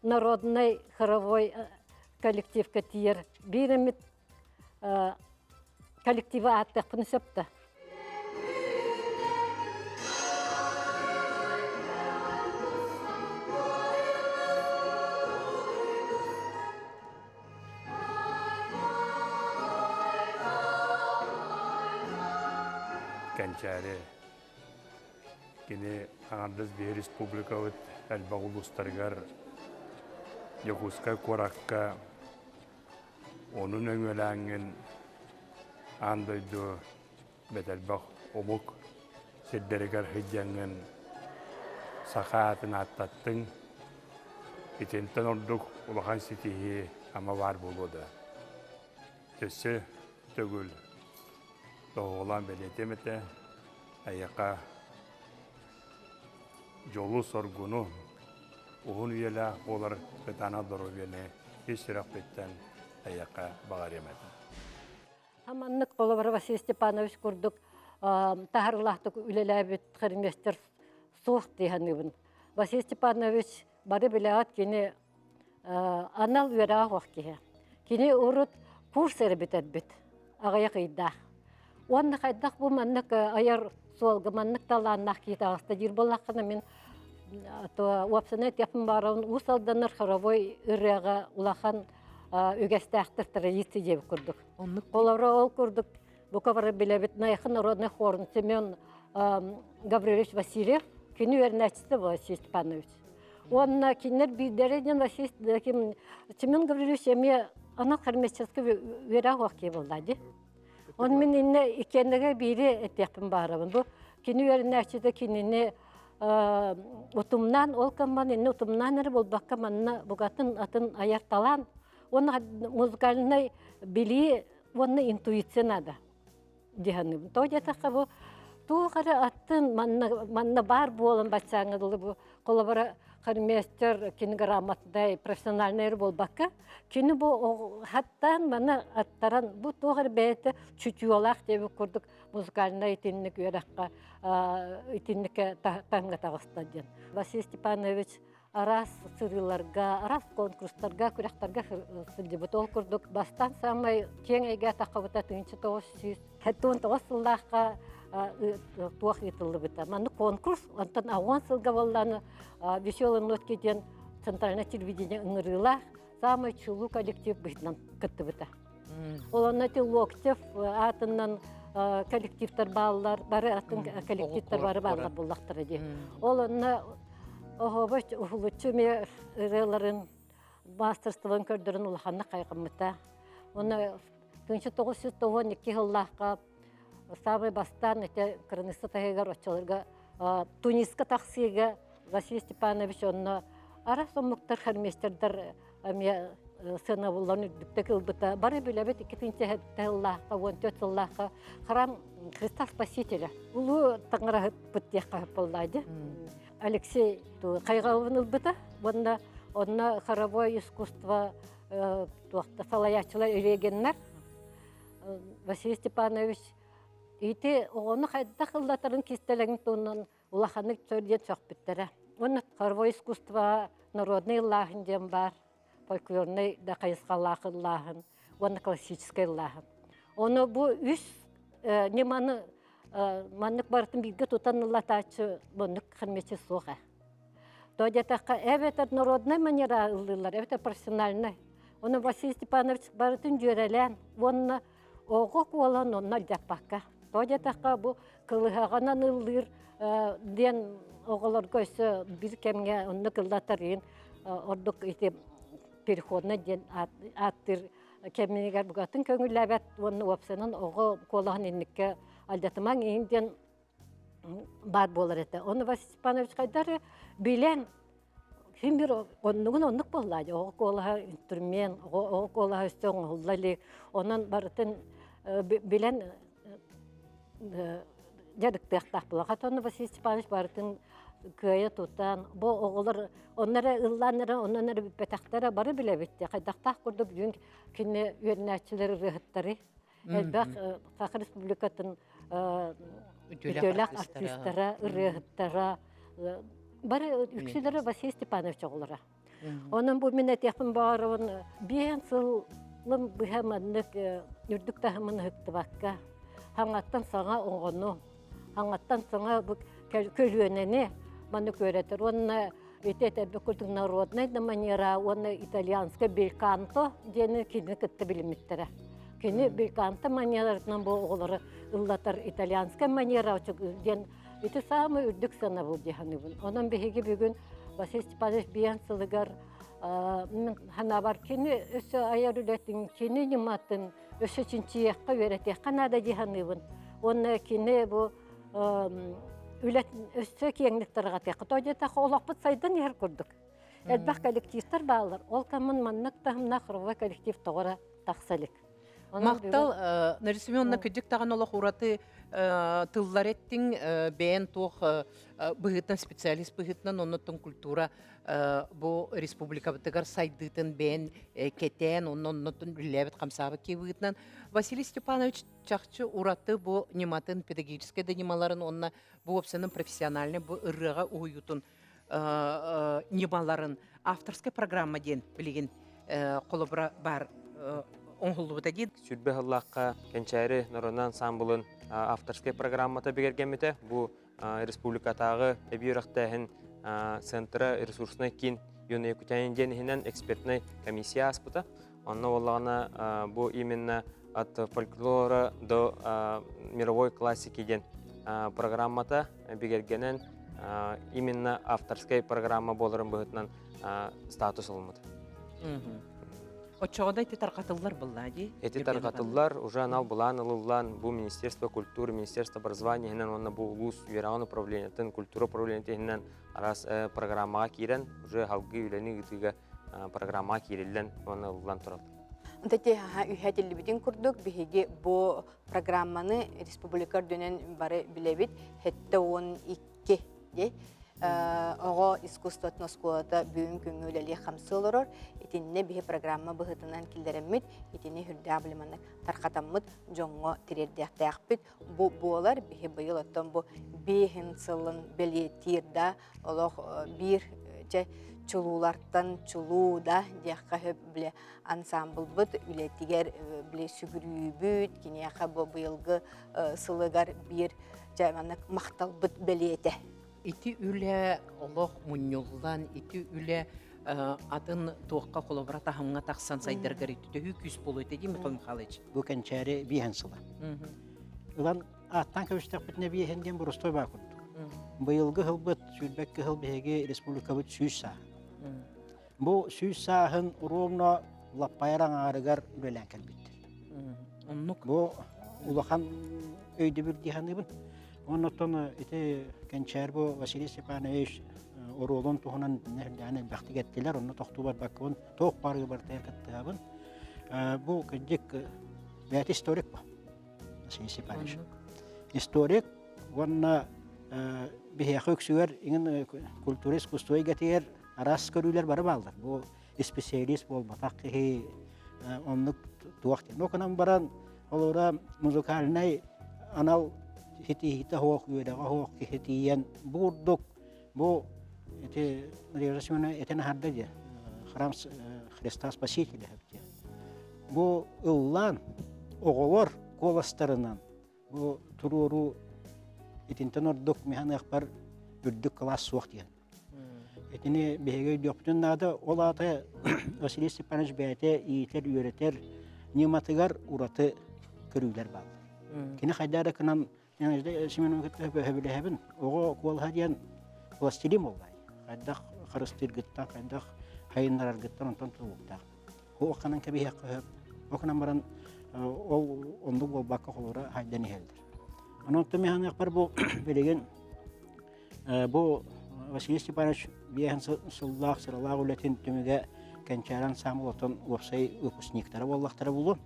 народнай хоровой коллективка тиийэр биир эмит коллективы ааттыахпын сөп да. Кэнчээри кини аҥардас биһи республикабыт элбэх улуустарыгар Дьокуускай куоракка ону нөҥүөлээҥҥин аан дойду бэт элбэх омук сирдэригэр сылдьаҥҥын саха аатын ааттаттыҥ. Итинтэн ордук улахан ситиһии ама баар буолуо да. Өссө төгүл тоһоҕолоон бэлиэтиэм этэ, эйиэхэ дьолу-соргуну, уһун үйэлээх буолар кытаанах доруобуйаны ис сүрэхпиттэн эйиэхэ баҕарыам этэ. Маннык холобура Василий Степанович курдук таһарылаахтык үлэлээбит хормейстер суох дии саныыбын. Василий Степанович бары билэҕит кини анал үөрэҕэ суох киһи. Кини урут курс эрэ бүтэрбит, аҕыйах ыйдаах. Уонна хайдах бу маннык айар суолга маннык талааннаах киһи таҕыста диир буоллаххына мин уопсанай этиэхпин баҕарабын Уус Алданнар хоровой ырыаҕа улахан үгэстээхтэр традиция диэбит курдук. Олору ол курдук бука бары билэбит Найахы народный хорун Семен Гаврилович Васильев кини үөрэнээччитэ Василий Степанович. Уонна кинилэр биирдэрэ диэн Василий Семен Гаврилович эмиэ анал хормейстерскай үөрэх уох киһи буолла дии. Он мин инне иккиэннэгэ биири этиэхпин баарабын. Бу кини үөрэнээччитэ кинини утумнаан ол кэмман инне утумнаан эрэ буолбакка манна букатын атын айар талаан уонна музыкальнай билии уонна интуиция наада дии саныыбын. Тоҕо диэтэххэ бу туох эрэ атын манна манна баар буолан баччааҥҥа дылы бу холобура хормейстер кини грамотнай профессиональнай эрэ буолбакка кини бу хаттаан маны аттаран бу туох эрэ бэйэтэ чутьёлаах диэбит курдук музыкальнай итинник үөрэххэ итинниккэ таһымҥа таҕыста диэн. Василий Степанович араас сырыыларга, араас конкурстарга, күрэхтэргэ сылдьыбыт. Ол курдук бастаан саамай киэҥ эйгэ таххабыта 1979 сыллаахха туох ыытыллыбыта. Маннык конкурс, онтон аҕыс сылга буоллааны «Веселые нотки» диэн центральное телевидение ыҥырыылаах саамай чулуу коллектив быһыытынан кыттыбыта. Ол онно ити Локтев аатынан коллективтар бааллар, бары атын коллективтар бары бааллар буллахтара дии. Ол онно оһобоч уһулуччу эмиэ ырыаларын мастерствон көрдөрөн улаханнык хайҕаммыта. Онно 1992 сыллаахха самый бастаан ити кырыныста таһыгар оччолорго Туниска тахсыыга Василий Степанович онно араас омуктар хормейстердар эмиэ сыанабылларын үрдүктүк ылбыта. Бары билэбит 2007 сыллаахха, 14 сыллаахха храм Христа Спасителя. Улуу таҥараһыппыт диэххэ сөп буолла дии. Алексей хайҕабын ылбыта. Уонна онно хоровое искусство туохта салайааччылар регеннэр. Василий Степанович ити оҕону хайдах ыллатарын кистэлэҥин туһунан улаханнык сөр диэн сөхпүттэрэ. Уонна хоровой искусство народный ыллааһын диэн баар, фольклорнай да хайысхалаах ыллааһын уонна классическай ыллааһын. Ону бу үс ньыманы маннык барытын бииргэ тутан ыллатааччы маннык хэммэчи суох ээ. То диэтэххэ, эбэтэр народнай манера ыллыыллар, эбэтэр профессиональнай. Ону Василий Степанович барытын дьүөрэлээн уонна оҕо куолан онно алдьаппакка. То диэтэххэ, бу кылыһаҕынан ыллыыр диэн оҕолорго өссө биир кэмҥэ оннук ыллатарыын ордук ити переходный диэн ааттыыр кэмигэр букатын көҥүллээбэт уонна уопсайынан оҕо куолаһын инникке алдьатымаҥ иһин диэн баар буолар этэ. Оны Василий Степанович хайдары билэн син бир оннугун оннук буолла оҕо куолаһа инструмент, оҕо куолаһа өссө оҥоһулла илик. Онон барытын билэн дьарыктыахтаах буолла. Хата онно Василий Степанович барытын кыайа тутан, бу оҕолор онно эрэ ыллаан эрэ, онон эрэ бүппэтэхтэрэ бары билэбит дии. Хайдахтаах курдук бүгүн кини үөрэнээччилэр ырыаһыттары элбэх Саха Республикатын үтүөлээх артыыстара, ырыаһыттара бары үксүлэрэ Василий Степанович оҕолоро. Онон бу мин этиэхпин баҕарабын биэһэн сылым быһа маннык үрдүк таһымын ыһыктыбакка хаҥаттан саҥа оҕону, хаҥаттан саҥа бу көлүөнэни маннык үөрэтэр уонна ити этэрбит курдук народнай да манера уонна итальянскай бельканто диэни кинини кытта билиммиттэрэ. Кини бельканто манератынан бу оҕолору ыллатар итальянскай манера диэн ити саамай үрдүк сыанабыл дии саныыбын. Онон биһиги бүгүн Василий Степанович биэн сылыгар санаабар кини өссө айар үлэтин, кини ньыматын өссө чинчийиэххэ, үөрэтиэххэ наада дии саныыбын. Уонна кини бу үлэтин өссө киэҥник тарҕатыахха. Тоҕо диэтэххэ, олохпут сайдан иһэр курдук. Элбэх коллективтар бааллар. Ол камын маннык таһымнаах хоровой коллектив тоҕо эрэ тахса илик. Махтал, Нария Семеновна, кырдьык даҕаны олох ураты тыллар эттиҥ, бэйэн туох быһыытынан специалист быһыытынан, оннуттан культура бу республикабытыгар сайдыытын бэйэн кэтээн, онно оннуттан үлэлээбит хамсаабыт киһи быһыытынан Василий Степанович чахчы ураты бу ньыматын, педагогическай да ньымаларын уонна бу уопсайынан профессиональный бу ырыаҕа уһуйуутун ньымаларын авторскай программа диэн билигин холобура баар оҥоһуллубута диэн. Сүрбэ сыллаахха Кэнчээри народнай ансамблын авторскай программата бигэргэммитэ. Бу республикатааҕы эбии үөрэхтээһин центра ресурснай киин Юные Якутяне диэн иһинэн экспертнай комиссия ааспыта. Онно буоллаҕына бу именно от фольклора до мировой классики диэн программата бигэргэнэн именно авторскай программа буоларын быһыытынан статус ылыммыт. Оччоҕо да ити тарҕатыллар буолла дии? Эти тарҕатыллар, уже анал былаан ылыллан, бу Министерство культуры, Министерство образования иһинэн уонна бу улуус үөрэҕин управлениетын, культура управлениетын иһинэн араас программаҕа киирэн, уже салгыы үлэни ыытыыга программаҕа киириллэн уонна ылыллан тураллар. Ити үһэтиллибитин курдук биһиги бу программаны республика үрдүнэн бары билэбит. 72 дии. Оҕо искусствотын оскуолата бүгүн күҥҥэ үлэлии хамсыы олорор. Итиннэ биһи программа быһыытынан киллэрэммит, итини үрдээх билиманнык тархатаммыт дьоҥҥо тириэрдиэхтээхпит. Бу буолар биһи быйыл оттон бу биэһин сылын бэлиэтиир да олох биир чэ чулуулартан чулуу да диэххэ сөп бile ансамблбыт үлэтигэр бile сүгүрүйүүбүт киниэхэ бу быйылгы сылыгар биир дьэ маннык махталбыт бэлиэтэ. Ити үлэ олох мунньуллан, ити үлэ атын туохха холобура таһымҥа тахсан сайдаргар ити төһүү күүс буолуо этэ дии Михаил Михайлович? Бу кэнчээри биэһэн сыла. Ылан ааттаан көбүстэхпитинэ биэһэн диэн боростой баа курдук. Быйылгы сылбыт сүүрбэкки сыл биһиги республикабыт 100 сааһа. Бу 100 сааһын ровно лаппайар аҥаарыгар үлэлээн кэлбиттэр. Оннук. Бу улахан өйдөбүл дии саныыбын. Оннуттан ити кэнчээр бу Василий Степанович оруолун туһунан нэһилиэҕин элбэхтик эттилэр, онно тохтуу барбаккабын, туох барыы барытыгар кыттыһабын. Бу кырдьык бэйэтэ историк бу Василий Степанович. Историк уонна биһиэхэ үксүгэр иҥин культура искусство эйгэтигэр араас көрүүлэр бары бааллар. Бу специалист буолбатах киһи оннук туох диэн. Ол гынан баран. Холобура, музыкальнай анал ситиһиитэ суох, үөрэҕэ суох киһи тиийэн бу курдук бу ити Надежда Семеновна этэн аһарда дии храм Христа Спасителя диэн. Бу ыллаан оҕолор куоластарынан бу туруоруу итинтэн ордук миһаныахпар үрдүк кылаас суох диэн. Итини биһиги өйдүөхпүтүн наада. Ол аата Василий Степанович бэйэтэ иитэр, үөрэтэр ньыматыгар ураты көрүүлэр бааллар. Кини хайдах эрэ гынан Семеновна кытта сөбүлэһэбин. Оҕо куолаһа диэн пластилин буоллай. Хайдах харыстыыргыттан, хайдах хайыннараргыттан онтон тутулуктаах. Уохханан кэбиһиэххэ сөп. Окунан баран ол оннук буолбакка холура хайдан иһэллэр. Онон миһаныахпар бу билигин Бу Василий Степанович биэһин сыллаах сыралаах үлэтин түмүгэ Кэнчээри ансаамбыл оттон уопсай выпускниктара буоллахтара буолуо.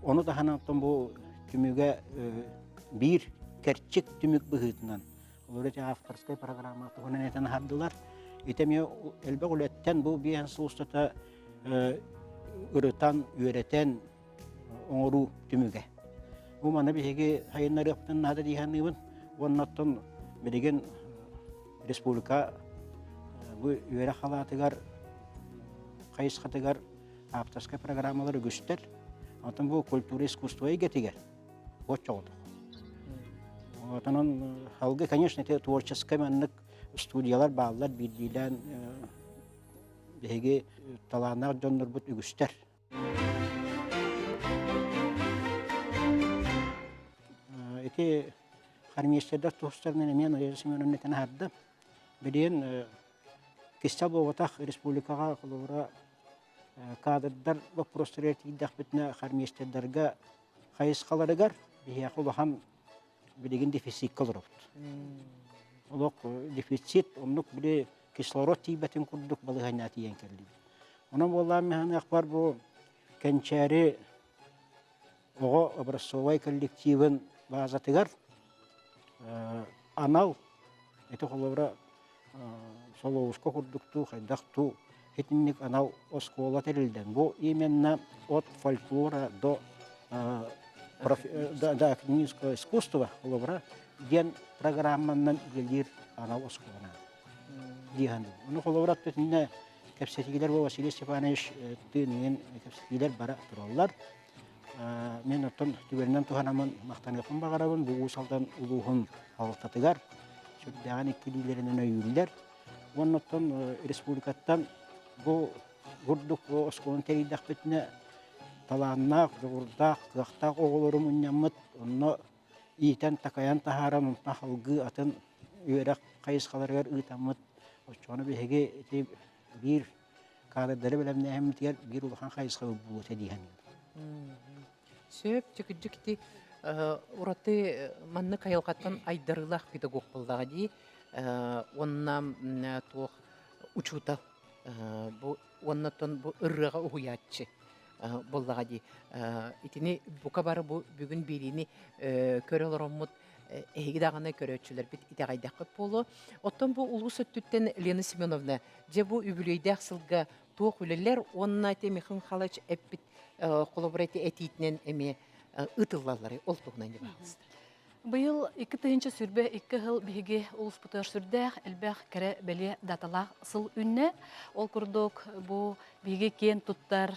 Ону таһынан оттон бу түмүгэ биир кэрчик түмүк быһыытынан олор эти авторскай программа туһунан этэн аһардылар. Ити эмиэ элбэх үлэттэн бу биэһин сыл устата ырытан, үөрэтэн оҥоруу түмүгэ. Бу маны биһиги сайыннарыахпытын наада дии саныыбын. Уонна оттон билигин республика бу үөрэх халаатыгар хайысхатыгар авторскай программалар үгүстэр. Онтон бу культура искусство эйгэтигэр оччоҕотох. Отонон халгы, конечно, это творческай маннык студиялар бааллар биирдиилээн биһиги талааннаах дьоннорбут үгүстэр. Ити хормейстердар тустарынан эмиэ Надежда Семеновна этэн аһарда. Билигин кистэл буолбатах республикаҕа холобура кадрдар боппуруостарыгар тиийдэхпитинэ хормейстердарга хайысхаларыгар биһиэхэ улахан билигин дефициккэ олоробут. Олох дефицит, оннук били кислород тиийбэтин курдук балаһыанньа тиийэн кэллибит. Онон буоллаан миһаныахпар бу Кэнчээри оҕо образцовай коллективын баазатыгар анал ити холобура Соловушка курдуктуу хайдах туу итинник анал оскуола тэрилдэн бу именно от фольклора до до академического искусства холобура диэн программанан үлэлиир анал оскуоланан дии саныыбын. Ону холобура итиннэ кэпсэтиилэр бу Василий Степанович тыынын кэпсэтиилэр бара тураллар. Мен оттон түгэнинэн туһанаммын махтаныахпын баҕарабын бу Уус Алдан улууһун алтатыгар сүрдээҕин иккилиилэринэн өйүүллэр. Уонна оттон республикаттан бу курдук бу оскуоланы тэрийдэхпитинэ талааннаах, дьоҕурдаах, кыахтаах оҕолору мунньаммыт, онно иитэн-такайан таһааран, онтон салгыы атын үөрэх хайысхаларыгар ыытаммыт, оччоҕуна биһиги ити биир кадрдары бэлэмнээһиммитигэр биир улахан хайысха буолуо этэ дии саныыбын. Сөп, чүкүдьүк ити ураты маннык айылҕаттан айдарыылаах педагог буоллаҕа дии. Уонна туох учуутал бу уонна оттон бу ырыаҕа уһуйааччы буоллаҕа дии. Итини бука бары бу бүгүн биэриини көрө олороммут эһиги даҕаны көрөөччүлэрбит итэҕэйдэххит буолуо. Оттон бу улуус өттүттэн Лена Семеновна, дьэ бу үбүлүөйдээх сылга туох үлэлэр уонна ити Михаил Михайлович эппит холобура ити этиитинэн эмиэ ыытыллалларый ол туһунан дьэ баҕалыста. Быйыл 2022 сыл биһиги улууспутугар сүрдээх элбэх кэрэ бэлиэ даталаах сыл үүннэ. Ол курдук бу биһиги киэн туттар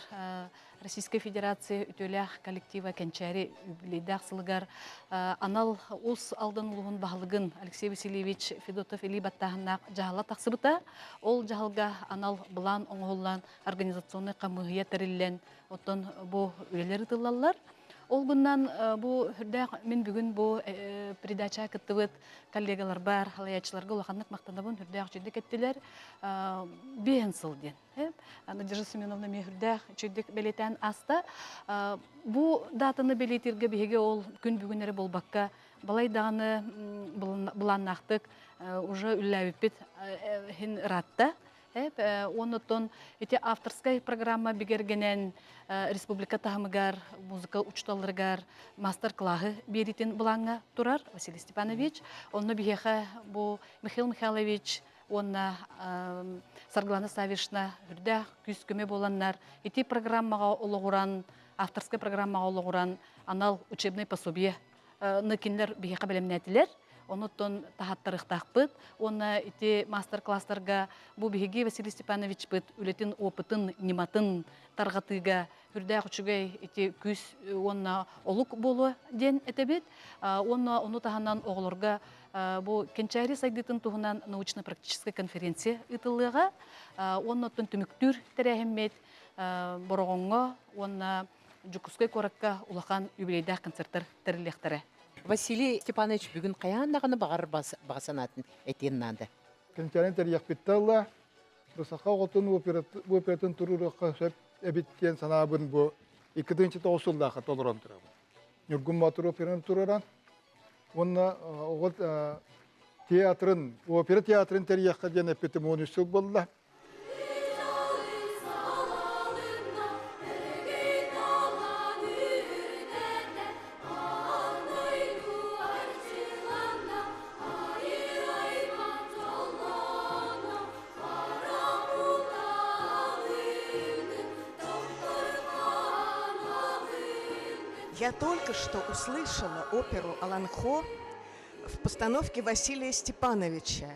Российскай Федерация үтүөлээх коллектива Кэнчээри юбилейдаах сылыгар анал Уус Алдан улууһун баһылыгын Алексей Васильевич Федотов илии баттааһыннаах дьаһала тахсыбыта. Ол дьаһалга анал былаан оҥоһуллан организационнай хамыыһыйа тэриллэн, оттон бу үлэлэр ыытыллаллар. Ол гынан бу үрдээх мин бүгүн бу передача кыттыбыт коллегаларбар, халаячыларга улаханнык махтанабын, үрдээх үчүгдүк эттилэр. Биэһин сыл диэн. Надежда Семеновна эмиэ үрдээх үчүгдүк бэлиэтээн ааста. Бу датаны бэлиэтииргэ биһиги ол күн бүгүн эрэ буолбакка балай даҕаны былааннаахтык уже үллээбиппит иһин ыраатта. Оннуттан ити авторскай программа бигэргэнэн республика таһымыгар музыка учууталларыгар мастер-классы биэритин былааҥҥа турар Василий Степанович. Онно биһиэхэ бу Михаил Михайлович уонна Саргылана Савишна үрдээх күүс-көмө буоланнар ити программаҕа олоҕуран, авторскай программаҕа олоҕуран анал учебнай пособие кинилэр биһиэхэ бэлэмнээтилэр. Онуттан таһаттарыахтаахпыт. Уонна ити мастер-класстарга бу биһиги Василий Степановичпыт үлэтин опытын, ньыматын тарҕатыыга үрдээх үчүгэй ити күүс уонна олук буолуо диэн этэбит. Уонна ону таһынан оҕолорго бу Кэнчээри сайдыытын туһунан научно-практическай конференция ыытыллыаҕа. Уонна оттон түмүктүүр тэрээһиммит Бороҕоҥҥо уонна Дьокуускай куоракка улахан юбилейдаах концерттар тэриллиэхтэрэ. Василий Степанович бүгүн хайаан даҕаны баҕар баҕа санаатын этиэн наада. Кэнчээрин тэрийэхпиттэ ылла. Бу саха оҕотун оператын туруоруохха сөп эбит диэн санаабын бу 2009 сыллаахха толорон турабын. Ньургун Боотур операны туруоран уонна оҕо театрын, опера театрын тэрийиэххэ диэн эппитим 13 сыл буолла. Я только что услышала оперу «Аланхо» в постановке Василия Степановича.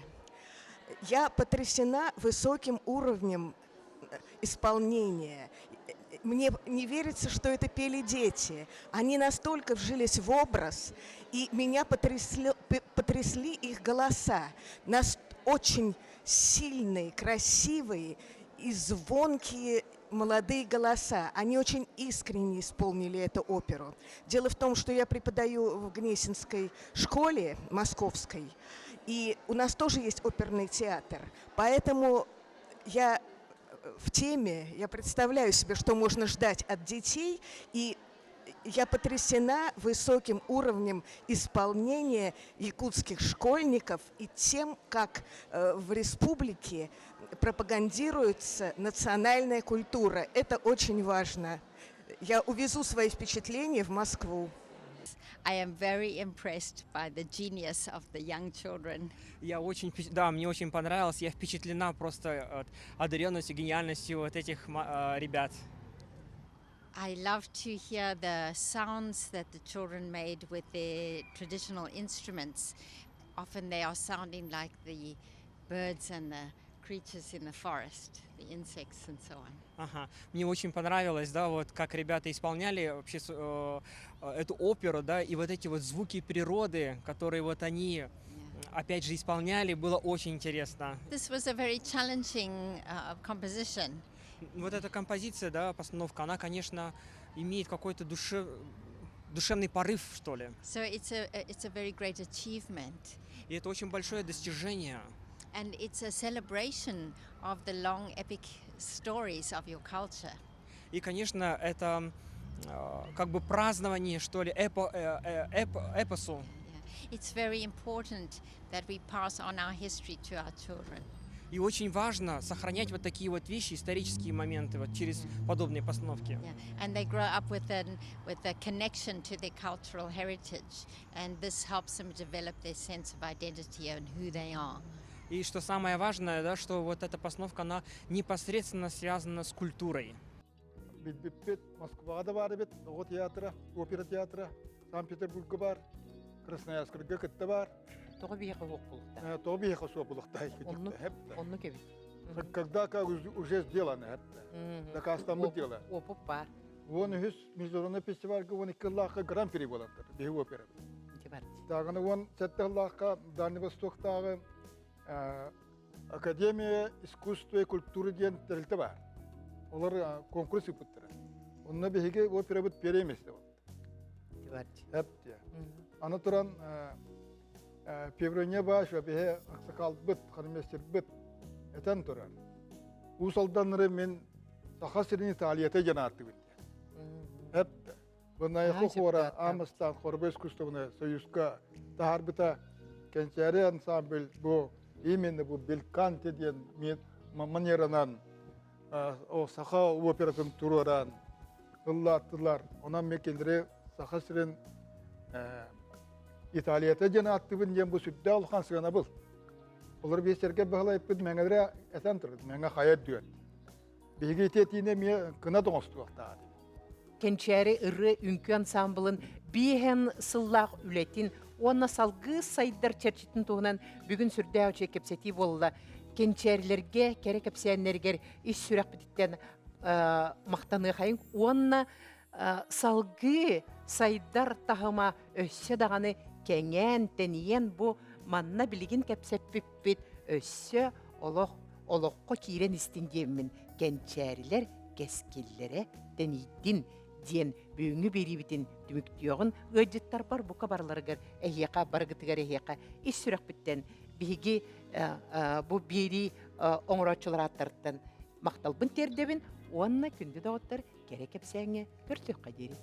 Я потрясена высоким уровнем э, исполнения. Мне не верится, что это пели дети. Они настолько вжились в образ, и меня потрясли, потрясли их голоса. Нас очень сильные, красивые и звонкие молодые голоса. Они очень искренне исполнили эту оперу. Дело в том, что я преподаю в Гнесинской школе московской, и у нас тоже есть оперный театр. Поэтому я в теме, я представляю себе, что можно ждать от детей, и я потрясена высоким уровнем исполнения якутских школьников и тем, как э, в республике пропагандируется национальная культура. Это очень важно. Я увезу свои впечатления в Москву. I am very impressed by the genius of the young children. Я очень, да, мне очень понравилось. Я впечатлена просто от одаренностью, гениальностью вот этих э, ребят. I love to hear the sounds that the children made with their traditional instruments. Often they are sounding like the birds and the creatures in the forest, the insects and so on. Ага. Мне очень понравилось, да, вот как ребята исполняли вообще э, эту оперу, да, и вот эти вот звуки природы, которые вот они yeah. опять же исполняли, было очень интересно. This was a very challenging uh, composition. Вот эта композиция, да, постановка, она, конечно, имеет какой-то душе, душевный порыв, что ли. So it's a, it's a very great achievement. И это очень большое достижение. And it's a celebration of the long epic stories of your culture. И, конечно, это как бы празднование, что ли, эпо, э, эп, эпосу. Yeah. It's very important that we pass on our history to our children. И очень важно сохранять вот такие вот вещи, исторические моменты вот через подобные постановки. Yeah. And they grow up with an with a connection to their cultural heritage, and this helps them develop their sense of identity and who they are. И что самое важное, да, что вот эта постановка, она непосредственно связана с культурой. Билбиппит Москваҕа да баар эбит, оҕо театра, опера театра, Санкт-Петербурга баар, Красноярскайга кытта баар. Тоҕо биһиэхэ суох буолуохтаах? Тоҕо биһиэхэ суох буолуохтаах Оннук, оннук эбит. Когда как уже сделано это. Дакаастаммыт дело. Опыт баар. Уон үһүс международный фестивальга 12 сыллаахха гран-при буолантар, биһи опера. Таганы 17 сыллаахха Дальний Востоктааҕы Академия искусства и культуры диэн тэрилтэ баар. Олор конкурс ыыппыттара. Онно биһиги операбыт первое место буолла. Эп Аны туран Певрония Башева биһи аксакалбыт, хормейстербыт этэн турар. Уус Алданнары мин Саха сирин Италията диэн ааттыыбын диэн. Эп Бынайхы хора Амыстан хорбо искусствоны союзка таһаарбыта Кэнчээри ансамбль бу именно бу бельканте диэн манеранан саха оператын туруоран ыллааттылар. Онон мен кинилэри Саха сирин Италията диэн ааттыыбын диэн бу сүрдээх улахан сыанабыл. Олор биир сэргэ баһылайпыт мэҥэлэрэ этэн турар, мэҥэ хайа дүөт. Биһиги ити этиини эмиэ кынат оҥостуохтаах этибит. Кэнчээри ырыа үҥкүү ансаамбылын биэһэн сыллаах үлэтин уонна салгыы сайдар чэрчитин туһунан бүгүн сүрдээх үчүгэй кэпсэтии буолла. Кэнчээрилэргэ кэрэ кэпсээннэригэр ис сүрэхпититтэн махтаныахайыҥ уонна салгыы сайдар таһыма өссө даҕаны кэҥээн, тэнийэн бу манна билигин кэпсэппиппит өссө олох олоххо киирэн истин диэммин кэнчээрилэр кэскиллэрэ тэнийдин диэн бүгүҥҥү биэриибитин түмүктүөҕүн ыалдьыттарбар бука барыларыгар эһиэхэ барыгытыгар эһиэхэ ис сүрэхпиттэн биһиги бу биэрии оҥорооччулар ааттарыттан махталбын тиэрдэбин уонна күндү доҕоттор кэрэ кэпсээҥҥэ көрсүөххэ диэри.